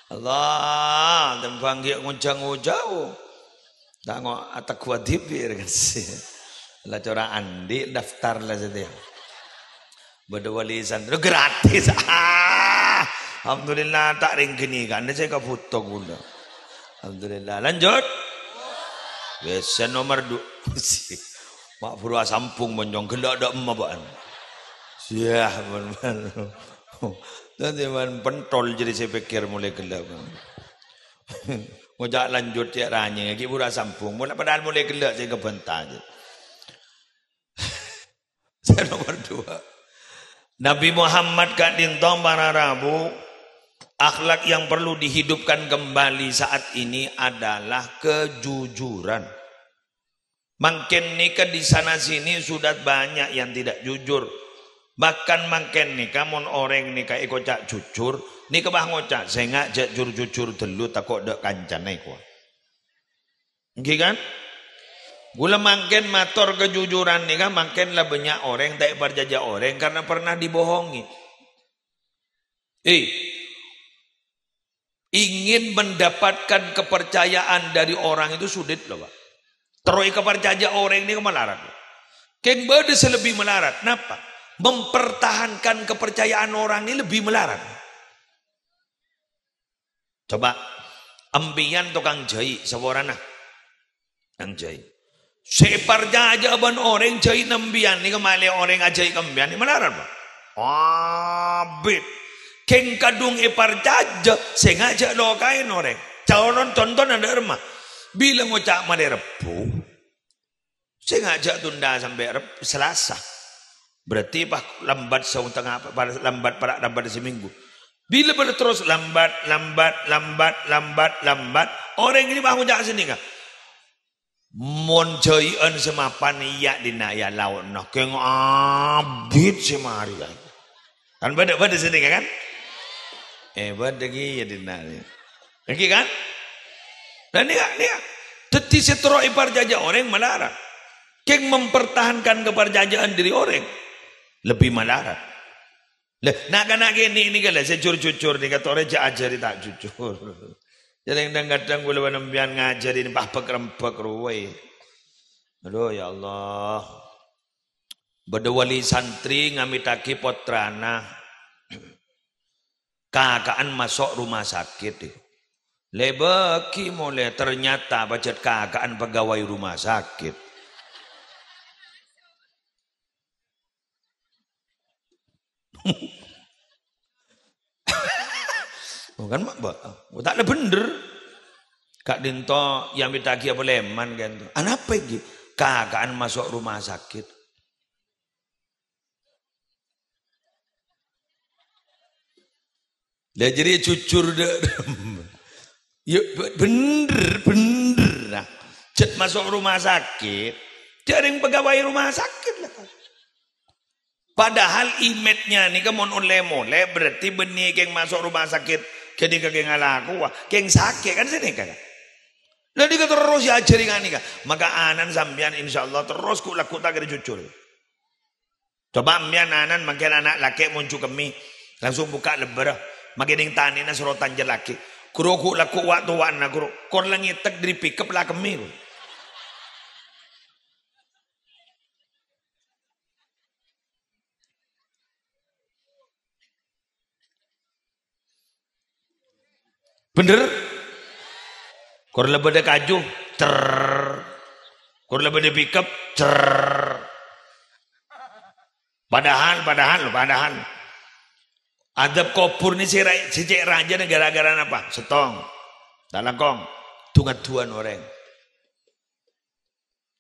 Allah, tembhâng ghi' ngonjhâng-ngonjhâng. Ta' ngo-, ategghu adhibi, kan. La cora' andi' daftar la satèya. Bâdâ wali santri gratis. Ah, alhamdulillah, ta' rèng ghânèka, anda sè kabhuto kaulâ. Alhamdulillah, lanjut. Wes, sè nomer du-, ma' buru asambhung monyong ghellâ' dâ' emma bâ'ân. Yah, mon, mon. Dhâddhi mon pentol jârèya sè pèkkèr molaè ghellâ'. Ngoca' lanjut cè' ranyèng, ghi' buru asambhung. Molaè padahal molaè ghellâ' sè kabhânta jâ. Sè nomer dua. Nabi Muhammad ka'dinto para rabu, akhlak yang perlu dihidupkan kembali saat ini adalah kejujuran. Mangkèn nèka di sana sini sudah banyak yang tidak jujur. Bahkan mangkèn nèka mon orèng nèka èkoca' jujur, nèka bâ ngoca', "Sènga' jâ' jur-jujur ghâllu tako' dâ' kancana èkoca'." Ènggi kan? Ghulâ mangkèn mator kejujuran nèka mangkèn la bânnya' orèng ta' èparcajâ orèng karena pernah dibohongi. Eh, ingin mendapatkan kepercayaan dari orang itu sulit loh, Pak. Terro èkaparcajâ orèng nèka malarat. Kèng bâdâ sè lebbi malarat. Napa? Mempertahankan kepercayaan orang ini lebbi malarat. Coba, empèyan tokang jâi', saporana. Tokang jâi'. Sè èparcajâ bân orèng jâi' nèmbiyân nèka malè orèng ajâi' ka empèyan nèka malarat, Pak. Abit. Kèng kadhung èparcajâ, sènga' jâ' lokaèn orèng. Calon conto nandhâ' remma. Bilâ ngoca' malè Rebbhu, sènga' jâ' tunda sampè' Reb-, Selasa. Berarti pas lambat saontengnga, pa-, lambat para', lambat seminggu. Bilâ bâdâ terros lambat, lambat, lambat, lambat, lambat, orèng ini bâ ngoca' sanèka. Mon jâi'ân sè mapan iyâ dinna' iyâ lao'na, kèng abit sè marè, ya. Kan bâdâ, bâdâ sanèka kan? Eh, bâdâ ghi' ya dinna'. Ènggi kan? Nah, nèka, nèka. Dhâddhi sè terro èparcajâ orèng malarat. Kèng mempertahankan kepercayaan diri orèng lebbi malarat. Lah, na'-kana' kènè' nèka la sè jur-jujur nèka torè jâ' ajhâri ta' jujur. Jârèng dhâng-kadhâng kaulâ bân sampèyan ngajhâri nèka pabek-rembek rowa. Aduh, ya Allah. Bâdâ wali santri ngamèttaghi pottrana kaka'an maso' rumah sakit. Lèbâghi molè, ternyata pajhât kaka'an pegawai rumah sakit. Oh, kan, Mak, Mbak? Oh, ta' la bhendher. Ka'dinto èamèttaghi apa lèman, kan? Anapa ènggi? Kaka'an maso' rumah sakit. Lah, jârèya jujur, dâ'. Ya, be-, bhendher, bhendher. Nah, jhât maso' rumah sakit, jârèng pegawai rumah sakit, lah. Padahal image-nya nèka mon ollè molè, berarti bânnè kèng maso' rumah sakit, ghânèka kèng alakowa, kèng sakè', kan sanèka, kan? Lah, nèka terros èajhâri nganèka. Maka anan sampèyan, insyaallah, terros ghu'-lagghu' ta' kèra jujur. Coba sampèyan anan mangkèn ana' lakè' monju kemmè, langsung bukka' lebbârrâ, mangkèn neng tanèna sorotan jâ' lakè'. Ghuru ghu'-lagghu' wa'-towa'anna, ghuru. Kor la ngètèk dâri pickup la kemmè, ghuru. Bhendher? Kor la bâdâ kaju, cer. Kor la bâdâ pickup, cer. Padahal, padahal, padahal. Adhâb kobhur nè sè ra-, sè cè' rajâna ghârâ-ghârâ napa? Sèttong. Ta' langkong. Du-ngaddhuwân orèng.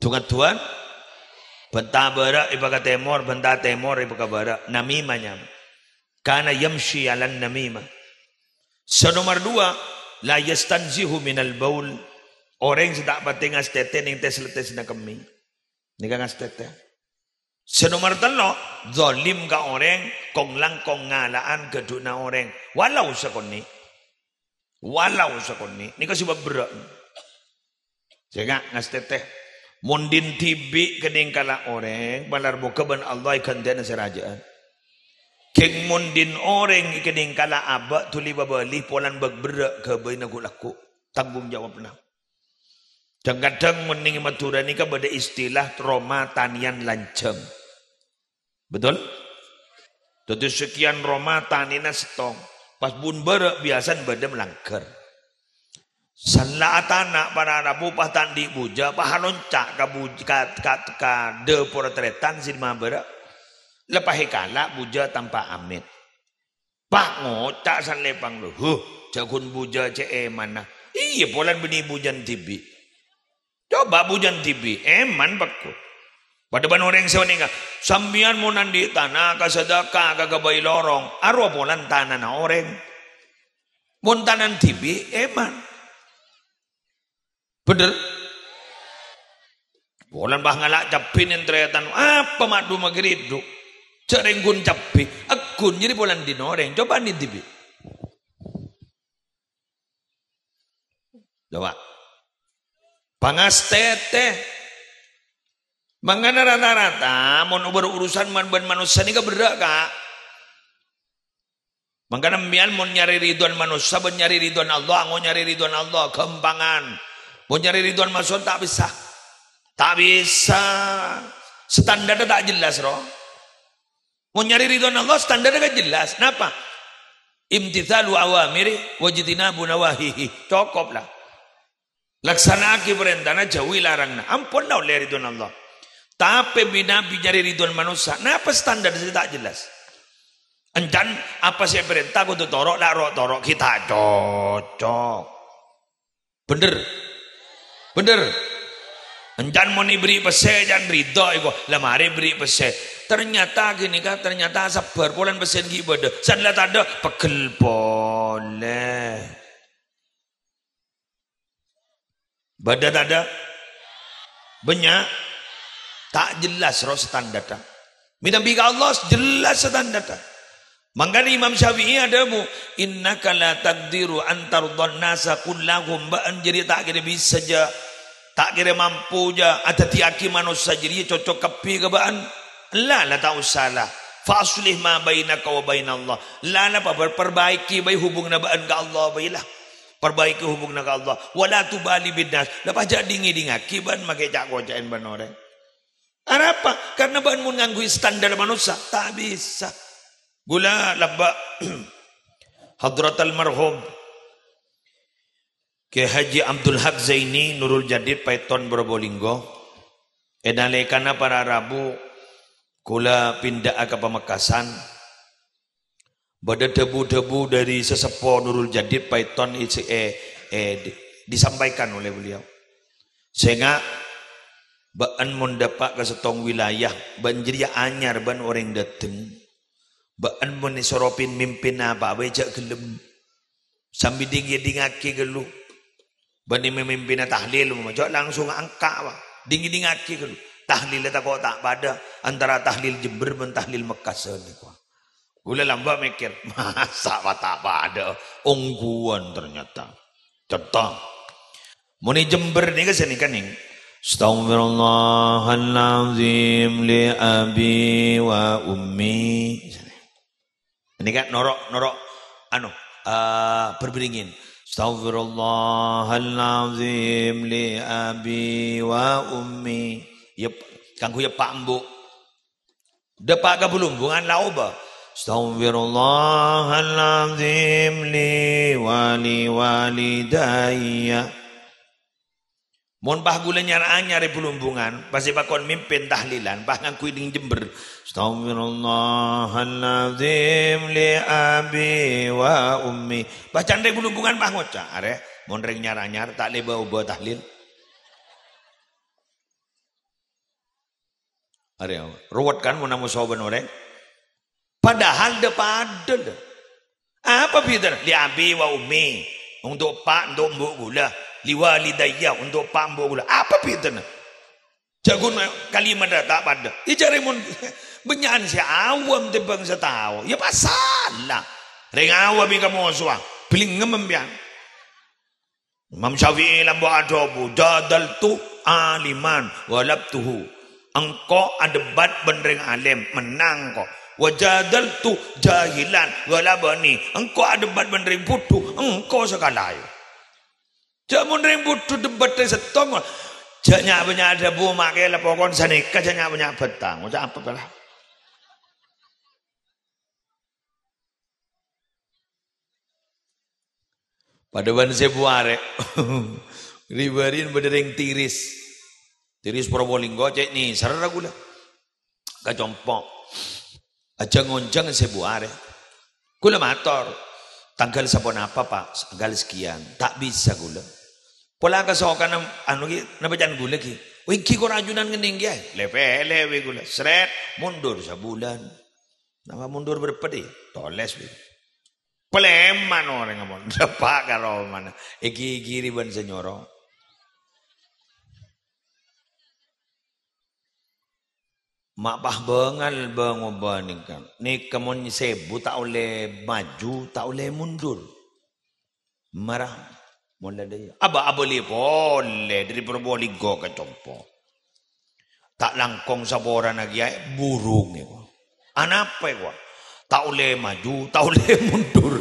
Du-ngaddhuwân, bhânta bârâ' èpaka tèmor, bhânta tèmor èpaka bârâ'. Namimah nyamana. Kana yamshi alan namimah. Sè nomer dua, la yastanzihu minal baul. Orèng sè ta' patè ngastètè neng tès-lettèsna kemmè. Nèka ngastètè. Sè nomer tello', zalim ka orèng, kong-langkong ngala'an ghâdhuwânna orèng. Walau sakonè'. Walau sakonè'. Nèka sè bâbârâ'. Sènga' ngastètè. Mon dhin dhibi' kennèng kala orèng, malar moghâ bân Allah èghântèyana sè rajâ'ân. Ghing mon dhin orèng kennèng kala abâ' dhuli pabâli polana bâk-, berrâ' ghâbâyna ghu'-lagghu' tanggung jawabna. Dhâng-kadhâng mon neng Madhurâ nèka bâdâ istilah roma tanèyan lanjhâng. Betul? Dhâddhi sakèyan roma tanèna sèttong. Pas bun bârâ' biyasana bâdâ malangghâr. San la atana' para rabu pas ta' andi' bujâ, pas alonca' ka buj-, ka, ka, ka dâpor tarètan sè dimma bârâ'. Leppa'è kala' bujâ tanpa amèt. Pas ngoca' san lèpang lo, "Huh, jhâ' ghun bujâ cè' èmanna." Iyâ, polana bânnè bujâna dhibi'. Coba bujâna dhibi', èman pekko. Padâ bân orèng sè onènga, sampèyan mon andi' tana ka sadâka ka ghâbây lorong, arowa polana tanana orèng. Mon tanana dhibi', èman. Bhender? Polana pas ngala' cabbhi neng tarètan, apa ma' dhuma ghâridhu? Jhâ' rèng ghun cabbhi, èghun jârèya polana dhin orèng. Coba andi' dhibi'. Coba. Pangastètè. Mangkana rata-rata, mon bâr urusan man-, bân manossa nèka berrâ', Ka'. Mangkana sampèyan mon nyarè ridhoan manossa bân nyarè ridhoan Allah, ango nyarè ridhoan Allah, ghâmpangan. Mon nyarè ridhoan manossa ta' bisa. Ta' bisa. Standarra ta' jelas, ro. Mon nyarè ridhoan Allah, standarra kan jelas. Napa? Imtitsalu awamiri wajtinabu nawahihi. Cokop la. Laksana'aghi parèntana, jhâuwi laranganna. Ampon la ollè ridhoan Allah. Tapè bi-, nabi nyarè ridhoan manossa. Napa standar sè ta' jelas? Encan apa sè èparènta kodhu toro', la ro' toro' ghi' ta' cocok. Bhender? Bhender? Encan mon èberri' pèssè, can ridho èko, la marè èberri' pèssè. Ternyata ghânèka, ternyata sabbhâr, polana pèssèna ghi' bâdâ. San la tadâ', pegghel polè. Bâdâ tadâ'? Bânnya'? Ta' jelas, ro, standarra. Mènabi ka Allah, jelas standarra. Mangkana Imam Syafi'i adhâbu, "Innaka la taqdiru an tardhan nasa kullahum." Bâ'na jârèya ta' kèra bisa, jâ. Ta' kèra mampu, jâ, adhâddhiyâghi manossa jârèya cocok kabbhi ka bâ'na. Ella, la ta' osa la. Fa aslih ma bainaka wa bainallah. Ella, la, pa-, perbaiki bhâi hubunganna bâ'na ka Allah bhâi la. Perbaiki hubunganna ka Allah. Wa la tubali bin nas. La, pas jhâ' ding-ngèdingngaghi bâ'na makè ca'-koca'èn bân orèng. Arapa? Karna bâ'na mon ngangghuy standar manossa, ta' bisa. Ghulâ lambâ' Hadratal Marhum Kè Haji Abdul Haq Zaini Nurul Jadid Paiton Probolinggo. È nalèkana para rabu ghulâ pindha'a ka Pamekasan, bâdâ dhâbu-dhâbu dâri Sasèpo Nurul Jadid Paiton, è, è, è, di-, disampaikan oleh beliau. Sènga', bâ'na mon dâpa' ka sèttong wilayah, bâ'na jârèya anyar bân orèng dâteng. Bâ'na mon èsoro pin-, mimpin apa bhâi jhâ' ghellem. Sambi ding-ngèdingngaghi ghâllu. Bânnè mamimpinna tahlil, jhâ' langsung angka', wa. Ding-ngèdingngaghi ghâllu. Tahlilla tako' ta' padâ antara tahlil Jember bân tahlil Mekkasân, wa. Ghulâ lambâ' mèkkèr, "Masa' wa ta' padâ?" Ongghuwân ternyata. Cènta. Mon è Jember nèka sanèka, nèng. "Astaghfirullahalazim li abi wa ummi." Nèka noro', noro', anu, eh, berberingin. "Astaghfirullahalazim li abi wa ummi." Ya, kaangghuy eppa' embu'. Dâpa' ka Blumbungan la obâ. "Astaghfirullahalazim li wa li walidayya." Mon pas ghulâ nyar-anyar è Blumbungan, pas èpakon mimpin tahlilan, pas ngangghuy ding Jember. "Astaghfirullahalazim li abi wa ummi." Pas can rèng Blumbungan pas ngoca', "Arè, mon rèng nyar-anyar, ta' lèbâ obâ tahlil." Arè, ruwet kan mon amoso bân orèng? Padahal dâ-padâ, lho. Apa bhidhâna? Li abi wa ummi. Onto' eppa', onto' embu' ghulâ. Li walidayya, onto' eppa' embu' ghulâ. Apa bhidhâna? Jhâ' ghun kalimatta ta' padâ. Iyâ jârèya mon bânnya'an sè awam tèmbhâng sè tao, iyâ pas sala. Rèng awam mè' kamosowa, bellingngem sampèyan. Imam Syafi'i lambâ' adhâbu, "Jadaltu aliman ghalabtuhu. Engko' adebat bân rèng alim, mennang engko'. Wa jadaltu jahilan ghalabani. Engko' adebat bân rèng bhudhu, engko' sè kalaè. Jhâ' mon rèng bhudhu debat rèng sèttong, jhâ' nya'-bânnya' dhâbu, ma' kèla pokon sanèka jhâ' nya'-bânnya' bhâtang. Ngoca' apa pèla? Padâ bân sèbu arè. Ri-bâri'en bâdâ rèng Tiris. Tiris Probolinggo cè' nèserra ghulâ. Ka compo'. Ajhâng-onjhâng sèbu arè. Ghulâ mator, "Tangghâl saponapa, Pa'?" "Tangghâl sekian." "Ta' bisa ghulâ." "Pola kasokanna anu ghi, napa can ghulâ ghi?" "Oh, èngghi kor ajunan ngennèng ghi aè." Lè-pèlè bi' ghulâ. Srèt, mundur sabulân. Napa mundur bârâmpa dhi? Tolès bi'. Palèman orèng ampon. Dâpa' ka romana. Èghighiri bân sè nyoro. Ma' pas bângal bângoba nèka. Nèka mon sèbu ta' ollè maju, ta' ollè mundur. Mara, mon la dâ' iyâ. Aba-, abâli polè dâri Probolinggo ka compo'. Ta' langkong saporana kèyaè burung èko. Anapa èko? Ta' ollè maju, ta' ollè mundur.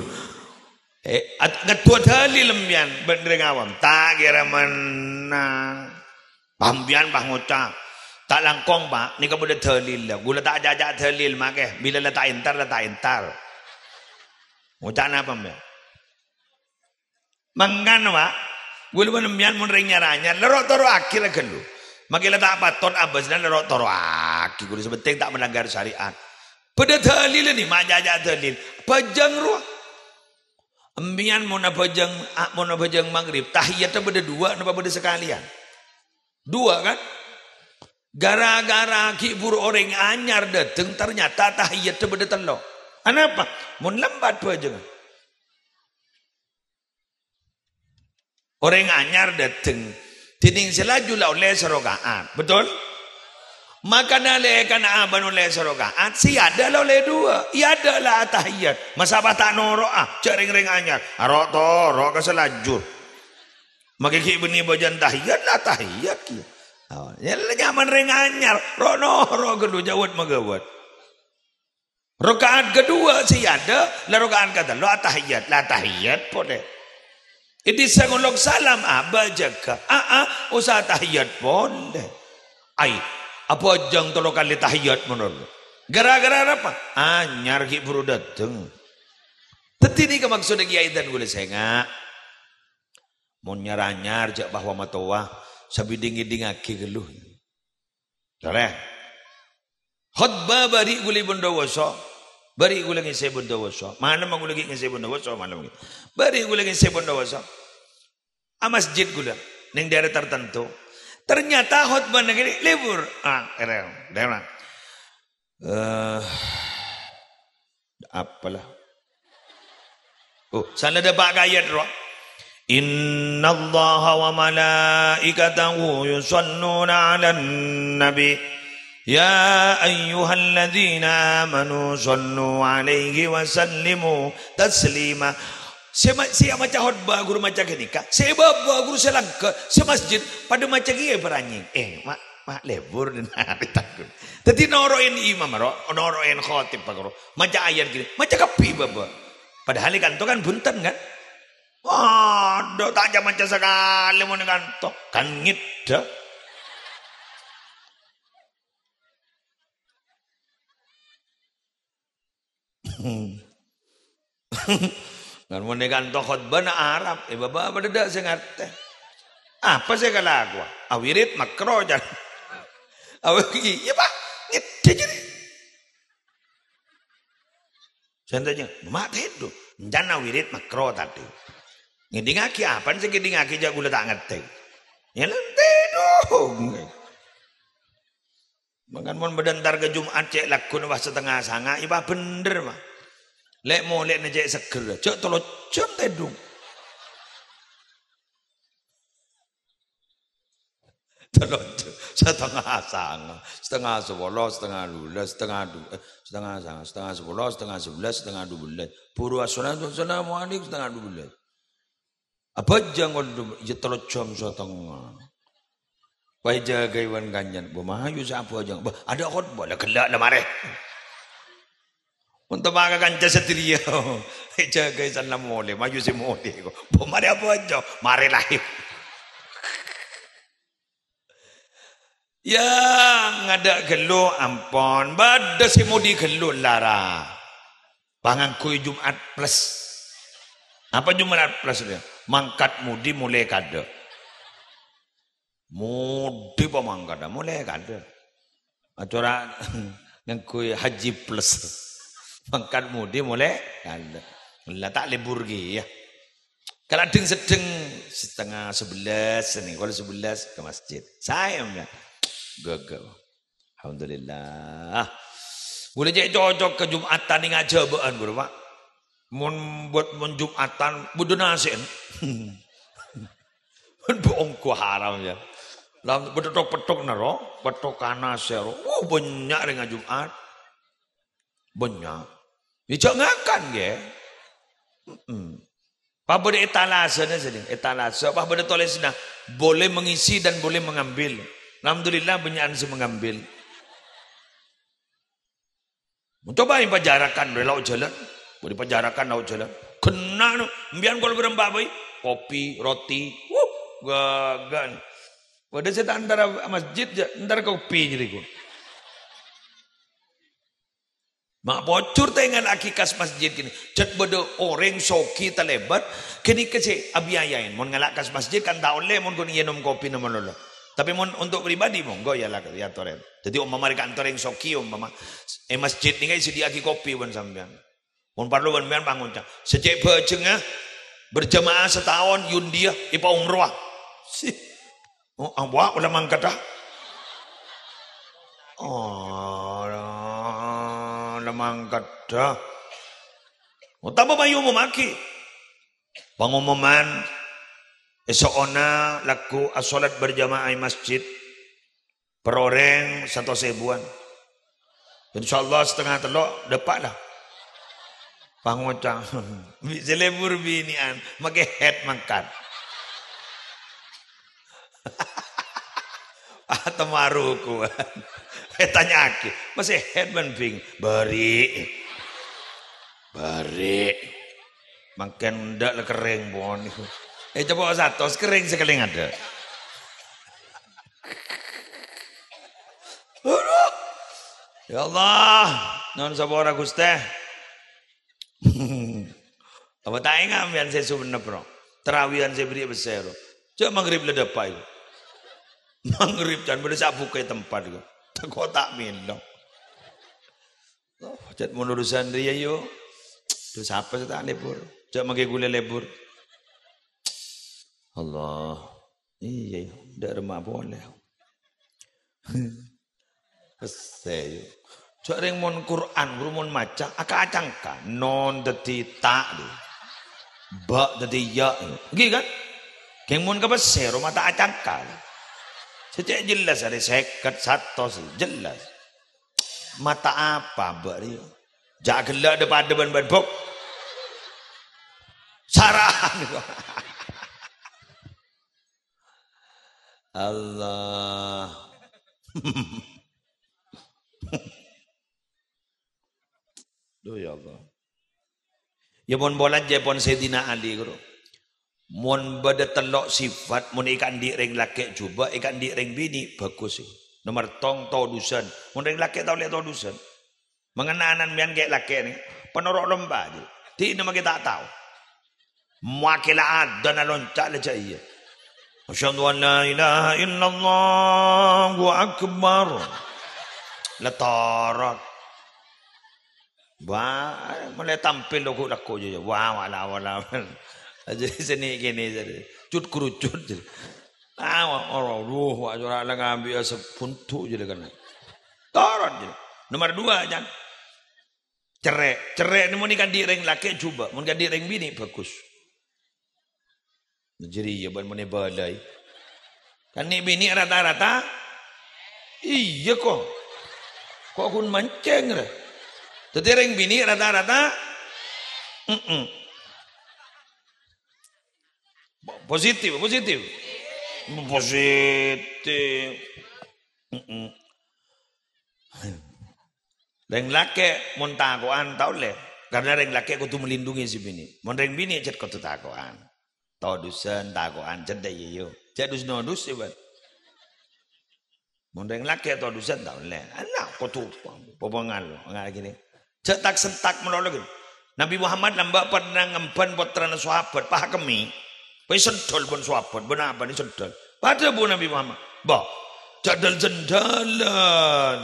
Eh, at-, ngadduwâ dalil empèyan bân rèng awam. Ta' kèra mennang. Pas empèyan pas ngoca', "Ta' langkong, Pa', nèka bâdâ dalilla. Ghulâ ta' acaca dalil, makè. Bilâ la ta' entar, la ta' entar." Ngoca' napa empèyan? Mangkana, Pa', ghulâ bân empèyan mon rèng nyar-anyar, la ro'-toro'aghi la ghâllu. Makè la ta' patot abâsna la ro'-toro'aghi, ghulâ sè pentèng ta' melanggar syariat. Bâdâ dalilla nè, ma' acaca dalil. Abhâjâng rowa. Empèyan mon abhâjâng, a-, mon abhâjâng magrib, tahiyatta bâdâ duwâ' napa bâdâ sakalèyan? Duwâ', kan? Gara-gara ghi' bhuru orèng anyar dâteng, ternyata tahiyatta bâdâ tello'. Anapa? Mon lambat bhâjângnga. Orèng anyar dâteng, dhinèng sè laju la ollè saraka'at. Betul? Maka nalèkana abâ'na ollè saraka'at, sè è adâ' la ollè duwâ', è adâ' la atahiyat. Masa' pas ta' noro'a, jhâ' rèng-rèng anyar. Aro'-toro' ka sè laju. Makè ghi' bânnè bâjâna tahiyat, la tahiyat kèya. Oh, ya la nyamana rèng anyar, ro'-noro' ghâllu jhâ' wât-maghâwât. Raka'at kaduwâ' sè è adâ', la raka'at katello' atahiyat, la tahiyat polè. È dissa' ngolok salam, abâ' jâgâ, a-a, osa tahiyat polè. Ai, abhâjâng tello kalè tahiyat malolo. Gara-gara arapa? Anyar ghi' bhuru dâteng. Dhâddhi nèka maksodda kèyaè dân ghulâ sènga'. Mon nyar-anyar jhâ' bahwa matowa, sabidhing-ngèdhingngaghi ghâllu. Saleh. Khotbah bâri' ghulâ bân dâwâso. Bâri' ghulâ ngèssè bân dâwâso. Malem ghulâ ghi' ngèssè bân dâwâso malem ghi'. Bâri' ghulâ ngèssè bân dâwâso. A masjid ghulâ. Neng daerah tertentu. Ternyata khotbahna ghi' lebur. Ah, keren. Keren. Eh, apalah. Oh, sala dâpa' ka ayat rowa. "Innallaha wa malaikatahu yusalluna 'alan nabi. Ya ayyuhalladzina amanu sallu 'alaihi wa sallimu taslima." Sè ma-, sè maca khotbah ghuru maca ghânèka, sè bâbâ ghuru sè langghâ, sè masjid padâ maca kèya paranyèng. Eh, ma-, ma' lebur dhinna' takut. Dhâddhi noro'è imam ro, noro'è khotib pakaro. Maca ayat gini, maca kabbhi bâbâ. Padahal è kanto kan bhunten kan? Waduh, ta' ca-maca sakalè mon è kanto. Kan ngèdhâ. Kan mon è kanto khotbahna Arab, è bâbâ padâ dâ' sè ngartè. Apa sè èkalakowa? Awirid makro, jan. Awi-, iyâ, Pa'. Ngèdhâ jârèya. Sè ètanya, "Ma' tèdung?" Encan awirid makro tadâ'. Ngèdhingngaghi, apana sè ngèdhingngaghi jhâ' ghulâ ta' ngartè. Yâ, la tèdung. Mangkana mon bâdâ entar ka Jum'at cè' lagghuna pas satengnga sanga', iyâ pas bhender, Pa'. Lè'-molè'na cè' seggher, jhâ' tello jhâm tèdung. Tello jhâm, satengnga sanga', satengnga sapolo, satengnga dubellâs, satengnga du-, eh, satengnga sanga', satengnga sapolo, satengnga sabellâs, satengnga dubellâs. Buru assalatu wassalamu alaikum, satengnga dubellâs. Abhâjâng kodhu, iyâ tello jhâm satengnga. Pas èjâgâi bân kancan, "Bâ, mayu sè abhâjâng." "Bâ, adâ' khotbah." "La ghellâ' la marè." Mon teppa' ka kanca sadhâjâ, èjâgâi sanna molè, mayu sè molè. "Bâ, marè abhâjâng." "Marè la." Ya, ngadâ' ghâllu, ampon. Bâdâ sè modi ghâllu, lara. Pangangguy Jumat Plus. Apa Jumat Plus, ya? Mangkat modi molè kadâ'. Modi pamangkat, molè kadâ'. Acora ngangghuy Haji Plus. Mangkat modi molè kadâ'. La ta' lebur ghi, ya. Kaladdhing seddheng setengah sebelas nih, kalau sebelas ke masjid. Saè, ya. Gaga. Alhamdulillah. Ghulâ cè' cocok ka Jumatan nèng ajâbâ'ân, ghuru, Pak. Mon buat mon Jumatan, bâdâ nasè'en. Mon bongko haram, ya. Lam bâdâ tok-pettok nèro, pettok kana sèro. Wah, bânnya' rèng Jumat. Bânnya'. Ya, jhâ' ngakan, ghi. Mm-mm. Pas bâdâ etalasena, sèding. Etalase, pas bâdâ tolèsanna, "Boleh mengisi dan boleh mengambil." Alhamdulillah, bânnya'an sè mengambil. Coba èpajârâkan, bârâ lao' jhâlân. Bâdâ èpajârâkan lao' jhâlân. Ghenna, no. Embiyân kol bârâmpa bhâi. Kopi, roti. Wuh, gagan. Bâdâ sè ta' entara masjid, ya, entara kopi jârèya. Ma' pojhur ta' èngalla'aghi kas masjid kènè. Jhât bâdâ orèng soghi talèbât, ghânèka sè abiayaèn. Mon ngala' kas masjid kan ta' ollè, mon ghun ngènom kopina malolo. Tapè mon untuk pribadi, monggo ya la-, ya torè. Dhâddhi, umpama rè kantor orèng soghi, umpama, è masjid nèka èsadhiyâ'aghi kopi bân sampèyan. Mon parlo bân sampèyan pangoca', "Sè cè' bhâjhengnga berjamaah sataon, yun dhiyâ, èpaumrowa." Si. Oh, awak la mangkadhâ. Oh, la mangkadhâ. Utama mayu momaghi. Pengumuman, èso'ona lagghu' asolat berjamaah è masjid. Per orèng satos èbuwân. Insyaallah setengah tello' dâpa' la. Pangoca'. Bi' sè lebur binè'an, makè head mangkat. Ah, tamaru kuwan. Ètanya'aghi, "Masè head bân bing?" "Bâri'." "Bâri'." Mangkèn endâ' la kerrèng pon. Eh, coba satos kerrèng sakalèng adâ'. Aduh. Ya Allah, nyo'on sapora, Ghustè. Apa ta' enga' sampèyan sè Sumenep, ro? Tarawihan sè bâri' bessè, ro. Jhâ' maghrib la dâpa', ro. Maghrib can bâdâ sè abukka è tempat, ro. Tako' ta' mèlo. Oh, jhât mon urusan rèya, yo. Duh, sapa sè ta' lebur? Jhâ' mangkè ghulâ lebur. Allah. Iyâ, yo. Dâ' remma polè. Pèssè, yo. Jhâ' rèng mon Qur'an, ghuru mon maca, aka-acangka. Non dhâddhi ta', lho. Ba dhâddhi ya, lho. Ngghi, kan? Kèng mon ka pèssè, roma ta' acangka, lho. Sè cè' jelas arè sèket, satos, jelas. Mata apa, Mbak, rèya? Jhâ' ghellâ' dâ-padâ bân, bân, Bok. Sara'an. Allah. Duh, ya Allah. Ya, pon polana jhâ' pon Sayyidina Ali, ghuru. Mon bâdâ tello' sifat, mon èkaandi' rèng lakè' jhubâ', èkaandi' rèng binè', bhâghus. Nomer tong, todusân. Mon rèng lakè' ta' ollè todusân. Mangkana ana' sampèyan kè' lakè' nè, panoro' lomba, jhâ'. Dinah makè ta' tao. Makè la adân alonca' la jhâ' iyâ. Asyhadu an la ilaha illallah, Allahu akbar. La torot. Wah, molaè tampil lagghu'-lagghu' jhâ', jhâ'. Wah, wala, wala. Jhâ' sè nè' kènè, jhâ'. Cut-kerucut, jhâ'. Ah, wa-, wa-, duh, wa-, jhâ' la ngambi'â sabuntu jhâ' la kènè. Torot, jhâ'. Nomer dua, Jan. Cerrè'. Cerrè' nè mon èkaandi' rèng lakè' jhubâ', mon èkaandi' rèng binè' bhâghus. Jârèya bân mon èbâlâi. Kan nè' binè' rata-rata? Iyâ, ko'. Ko' ghun mancèng, rè. Dhâddhi rèng binè' rata-rata? Mm-mm. Po-, positif, positif. Positif. Mm-mm. Rèng lakè' mon tako'an ta' ollè, karena rèng lakè' kodhu melindungi si binè'. Mon rèng binè' cè' kodhu tako'an. Todusân, tako'an, cè' dâ' iyâ, iyâ. Jhâ' dus-nodus, yâ, Bân. Mon rèng lakè' todusân ta' ollè. Ana' kodhu papangal, nga' gini. Jhâ' tak-sentak malolo gini. Nabi Muhammad lambâ' pernah ngemban pottrana sahabat, pahakemmi. Pas èsendhâl bân sahabat, bân abâ' èsendhâl. Padâ bu Nabi Muhammad, "Bâh, jhâ' dâl-jendhâlân.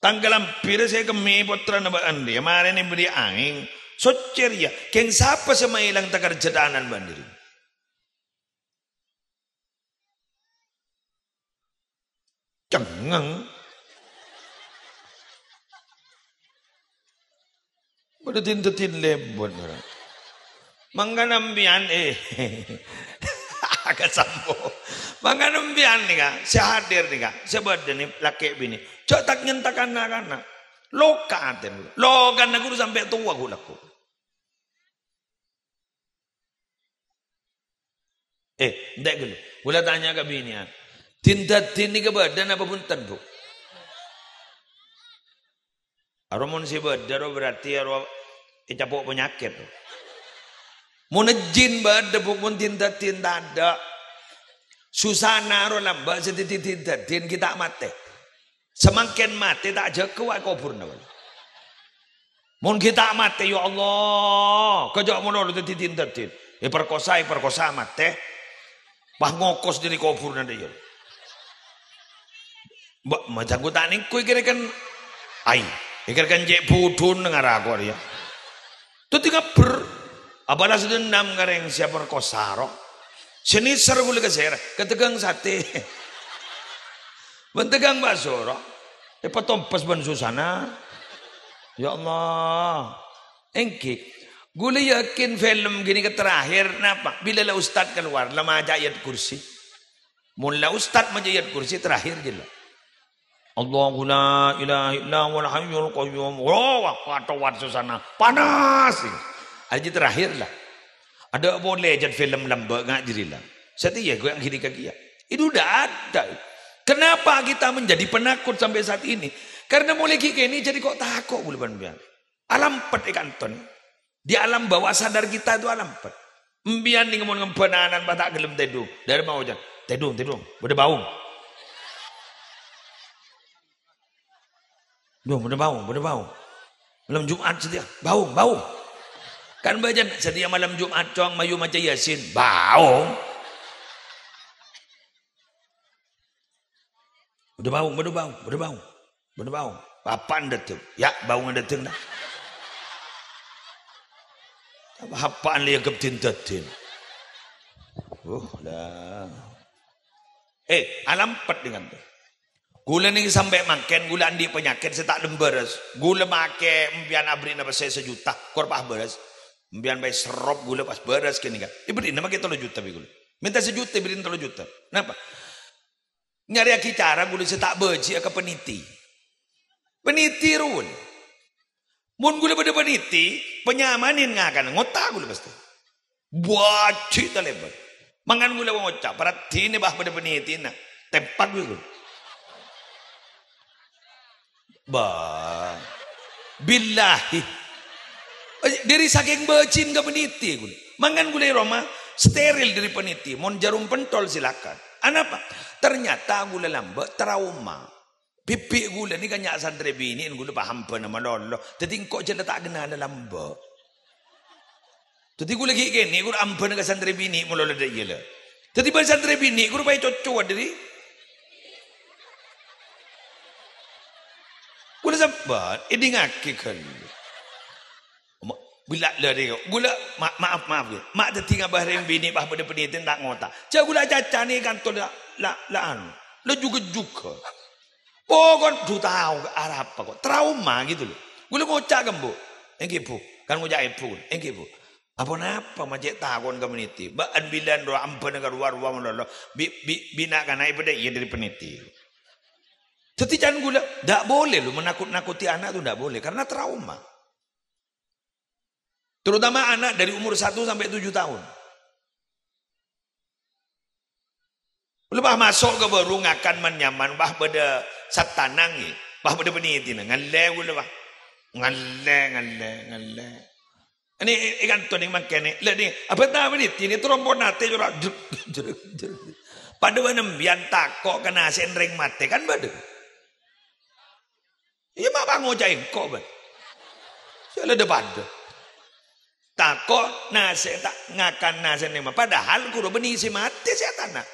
Tangghâl ampèrra sè èkemmè pottrana bâ'na rèya, marèna èbârri' aèng. Soccè rèya, kèng sapa sè maèlang takarjhâ tanana bâ'na rèya?" Cengngeng. Padâ din-dâdin lèbât, ora. Mangkana empèyan, eh. Agak sampo. Mangkana empèyan nèka, sè hadir nèka, sè bâdâ nè, lakè' binè'. Jhâ' tak-nyentak na-kana. Loka atèna. Lokana ghuru sampè' towa ghu' lagghu'. Eh, entè' ghâllu. Ghulâ tanya ka binè'an. Din-dâdin nèka bâdâ napa bhunten, Bu? Aro mon sè bâdâ ro berarti aro ècapo' panyakèt, ro. Mon jin bâdâ, Bu, mon din-dâdin tadâ'. Susana ro lambâ' sè dhâddhi din-dâdin ghi' ta' matè. Samangkèn matè ta' jâgâ wa' kobhurrâ, wali. Mon ghi' ta' matè, ya Allah, kajâ' malolo dhâddhi din-dâdin. Èperkosa, èperkosa, matè. Pas ngokos dâri kobhurrâ dâ' iyâ. Mbak, macam ku ta' nèngko kèra kan. Ai, kèra kan cè' budhun ngara aku arèya. Dhâddhi ngabbher. Abalas dendam ka rèng sè èperkosa, ro. Sè nèser ghulâ ka sèra, ka dâgâng satè. Bân dâgâng bakso, ro. Èpatompes bân Susana. Ya Allah. Èngghi. Ghulâ yakin film ghânèka terakhir. Napa? Bilâ la ustad kalowar, la maca ayat kursi. Mon la ustad maca ayat kursi terakhir jâ la. Allahu la ilaha illa huwal hayyul qayyum. Wah, wah, patowat Susana. Panas. Ayat terakhir la. Adâ' polè jhât film lambâ' nga' jârèya la. Satèya ghulâ ghânèka kèya. Itu udah ada. Kenapa kita menjadi penakut sampai saat ini? Karena mulai ghi' kènè' jadi kok tako' bulâ bân biyân. Alampet è kanto nè. Di alam bawah sadar kita itu alampet. Empèyan nèng mon ngembhân ana'na pas ta' ghellem tèdung. Dâri mau ojan. Tèdung, tèdung. Bâdâ baung. Duh, bâdâ baung, bâdâ baung. Malem Jumat satèya. Baung, baung. Kan bâjâna satèya malem Jumat, Cong, mayu maca Yasin. Baung. Bâdâ baung, bâdâ baung, bâdâ baung. Bâdâ baung. Bapa'na dâteng. Ya, baungnga dâteng, nah. Bapa'na lè anggep din-dâdin. Uh, la. Eh, alampet dengan tu. Ghulâ nèng sampè' mangkèn ghulâ andi' panyakèt sè ta' lem bârâs. Ghulâ makè empèyan aberri'na pèssè sajuta, kor pas bârâs. Empèyan pas serrop ghulâ pas bârâs kènèka. Èberri'na makè tello juta bi' ghulâ. Mènta sajuta èberri'na tello juta. Napa? Nyarèyaghi cara ghulâ sè ta' bâji'â ka paniti. Paniti rowa. Mon ghulâ bâdâ paniti, panyamanèn ngakana, ngota ghulâ pastè. Bâji' talèbât. Mangkana ghulâ ngoca', "Paraddhinè, bâh, bâdâ panitina." Tempak ghulâ. Bâh. Billahi. Dâri sakèng bâji'na ka paniti ghulâ. Mangkana ghulâ è roma steril dâri paniti. Mon jarum pentol silakan. Anapa? Ternyata ghulâ lambâ' trauma. Bibbi' ghulâ nèka nya' santrè binè' ghulâ pas ambâna malolo. Dâddhi engko' jhâ' la ta' kennala lambâ'. Dâddhi ghulâ ghi' kènè' ghulâ ambâna ka santrè binè' malolo dâ' iyâ la. Dâddhi bân santrè binè' ghulâ pas ècocowa dâri. Ghulâ sabbhân, èdingngaghi ghâllu. Ma-, bilâ la rè, ghulâ, ma-, maaf, maaf, ya. Ma' dâddhi ngabâ rèng binè' pas bâdâ paniti ta' ngota. Jhâ' ghulâ acacana è kanto la, la, la anu, la jhughâ-jhughâ. Pokon, duh tao arapa kok, trauma gitu loh. Ghulâ ngoca' ka embu', "Èngghi, Bu." Kan ngoca' èbhu, "Èngghi, Bu." "Aponapa ma' cè' takon ka paniti? Bâ'ân bilân rowa ambâna ka rowa-rowa malolo, bi', bi', bi' na'-kana' èpadâ' iyâ dâri paniti." Dâddhi can ghulâ, ndak boleh loh, menakut-nakuti anak tuh ndak boleh, karena trauma. Terutama anak dari umur satu sampai tujuh tahun. Kaulâ pas maso' ka bârung ngakan man-nyaman, pas bâdâ sattanang, ghi. Pas bâdâ panètèna, ngallè kaulâ, pas. Ngallè, ngallè, ngallè. Ini, ini kan tuh nih mangkènè. Lah, nih, apa ta' panètè, nih, terompo nate, jora, jor, jor, jor. Padâ bân embiyân tako' ka nasè'na rèng matè, kan bâdâ? Iyâ, ma' pangoca' engko', bân. Sè la padâ. Tako' nasè' ta' ngakan nasè' nèma. Padahal ghuru bânnè sè matè sè atana.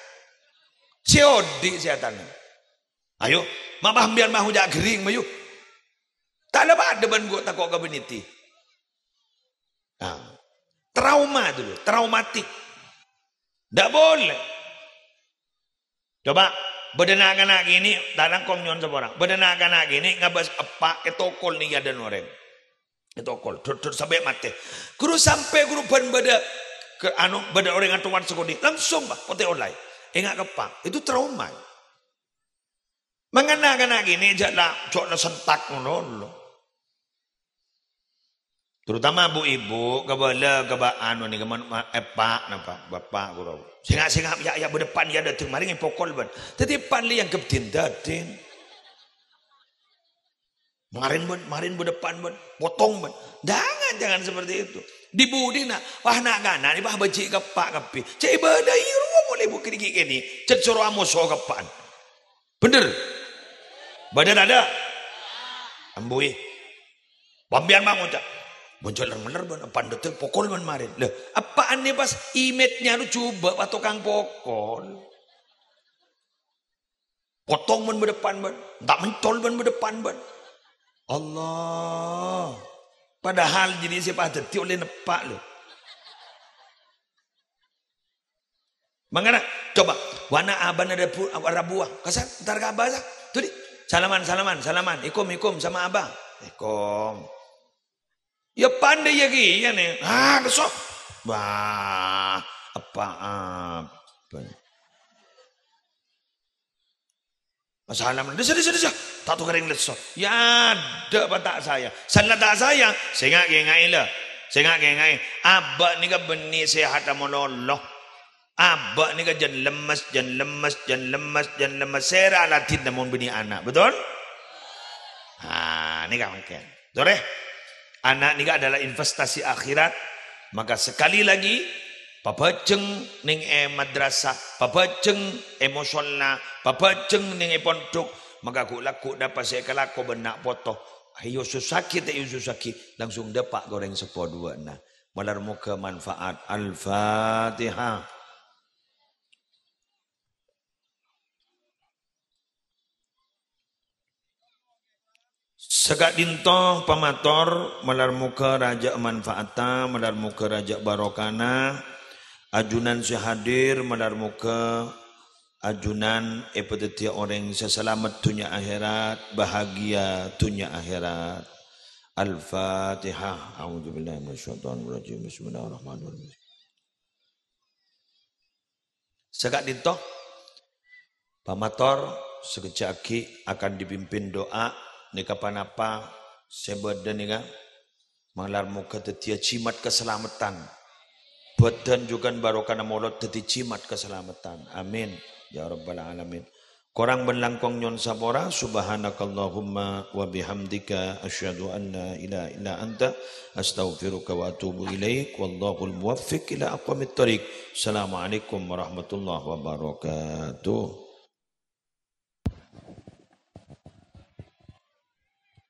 Sè odi' sè atana. Ayo, ma' bâ' embiyân ma' oca' ghering, mayu. Ta' la padâ bân ghu tako' ka panètè. Nah, trauma dulu, traumatik. Ndak boleh. Coba, bâdâ na'-kana' kènè', ta' langkong nyo'on sapora. Bâdâ na'-kana' kènè' ngabâs eppa' ètokol nèka dân orèng. Ètokol, dot-dot sampè' matè. Ghuru sampè' ghuru bân bâdâ, ke, anu, bâdâ orèng atowan sakonè', langsung, Pak, potè ollè. Enga' ka eppa'. Itu trauma. Mangkana na'-kana' kènè' jhâ' la, jhâ' la sentak ngono, lo. Terutama bu-ibu, kabâlâ, kabâ-, anu, nèka mon, ma-, eppa', napa, bapa', ghuru. Sènga', sènga', yâ, yâ, bâdâ pan, yâ, dâteng marèng èpokol, bân. Dhâddhi pan lè èangghep din-dâdin. Marèn, bân, marèn bâdâ pan, bân. Potong, bân. Jangan, jangan seperti itu. Di budina, wah, na'-kana' nè, wah, bâji' ka eppa' kabbhi. Cè' bâdâ, iyâ, rowa molè bu kènè' kènè'. Cè' soro amoso ka eppa'an. Bhender? Bâdâ tadâ'? Ambuwi. Bâ' embiyân ma' ngoca', "Mon jhâ' ler-mellèr bân, pan dâteng pokol bân marèn." Lah, eppa'an nè pas image-nya rowa jhubâ' pas tokang pokol. Potong bân bâdâ pan bân, enta' mencol bân bâdâ pan bân. Allah. Padahal jârèya sè pas dhâddhi ollè neppa', lo. Mangkana, coba, wa ana abana rabu-, rabuwa. Kasar, entar ka abâ, sa. Todi. Salaman, salaman, salaman. Ikum, ikum, sama abâ. Ikum. Yâ, pandai yâ, kèya, nè. Ah, lesso. Wah, apa, apa. Salam, dessa, dessa, dessa. Ta' tokarèng lesso. Yâ, adâ' apa ta' sayang. Sella ta' sayang. Sènga' kènga'è, la. Sènga' kènga'è. Abâ' nèka bânnè sèhadhâ malolo. Abâ' nèka jân lemmes, jân lemmes, jân lemmes, jân lemmes. Sèra aladhinna mon bânnè ana'. Betul? Ha, nèka mangkèn. Torè, ana' nèka adalah investasi akhirat. Maka sekali lagi, pabhâjâng nèng è madrasah, pabhâjâng è mosolla, pabhâjâng nèng è pondhuk, maka ghu'-lagghu' napa sè èkalako bân na' poto. Èosussaghi ta' èosussaghi, langsung dâpa' ka orèng seppo duwâ'na. Malar moghâ manfaat. Al-Fatihah. Saka'dinto pamator, malar moghâ rajâ manfaatta, malar moghâ rajâ barokana. Ajunan sè hadir, malar moghâ ajunan èpadhâddhiyâ orèng sè salamet dhunnya akhèrat, bahagia dhunnya akhèrat. Al-Fatihah. A'udzubillahi minasyaitonirrajim. Bismillahirrahmanirrahim. Saka'dinto, pamator, sakejjhâ' aghi' akan dipimpin doa, nèka ponapa sè bâdâ nèka, malar moghâ dhâddhiyâ jimat kasalameddhân. Bhâdhân jhughân barokana molod dhâddhi jimat kasalameddhân. Amin. Ya Rabbal Alamin. Korang bân langkong nyo'on sapora. Subhanakallahumma wa bihamdika, asyhadu an la ilaha illa anta, astaghfiruka wa atubu ilaik. Wallahul muwaffiq ila aqwamit thariq. Assalamualaikum warahmatullahi wabarakatuh.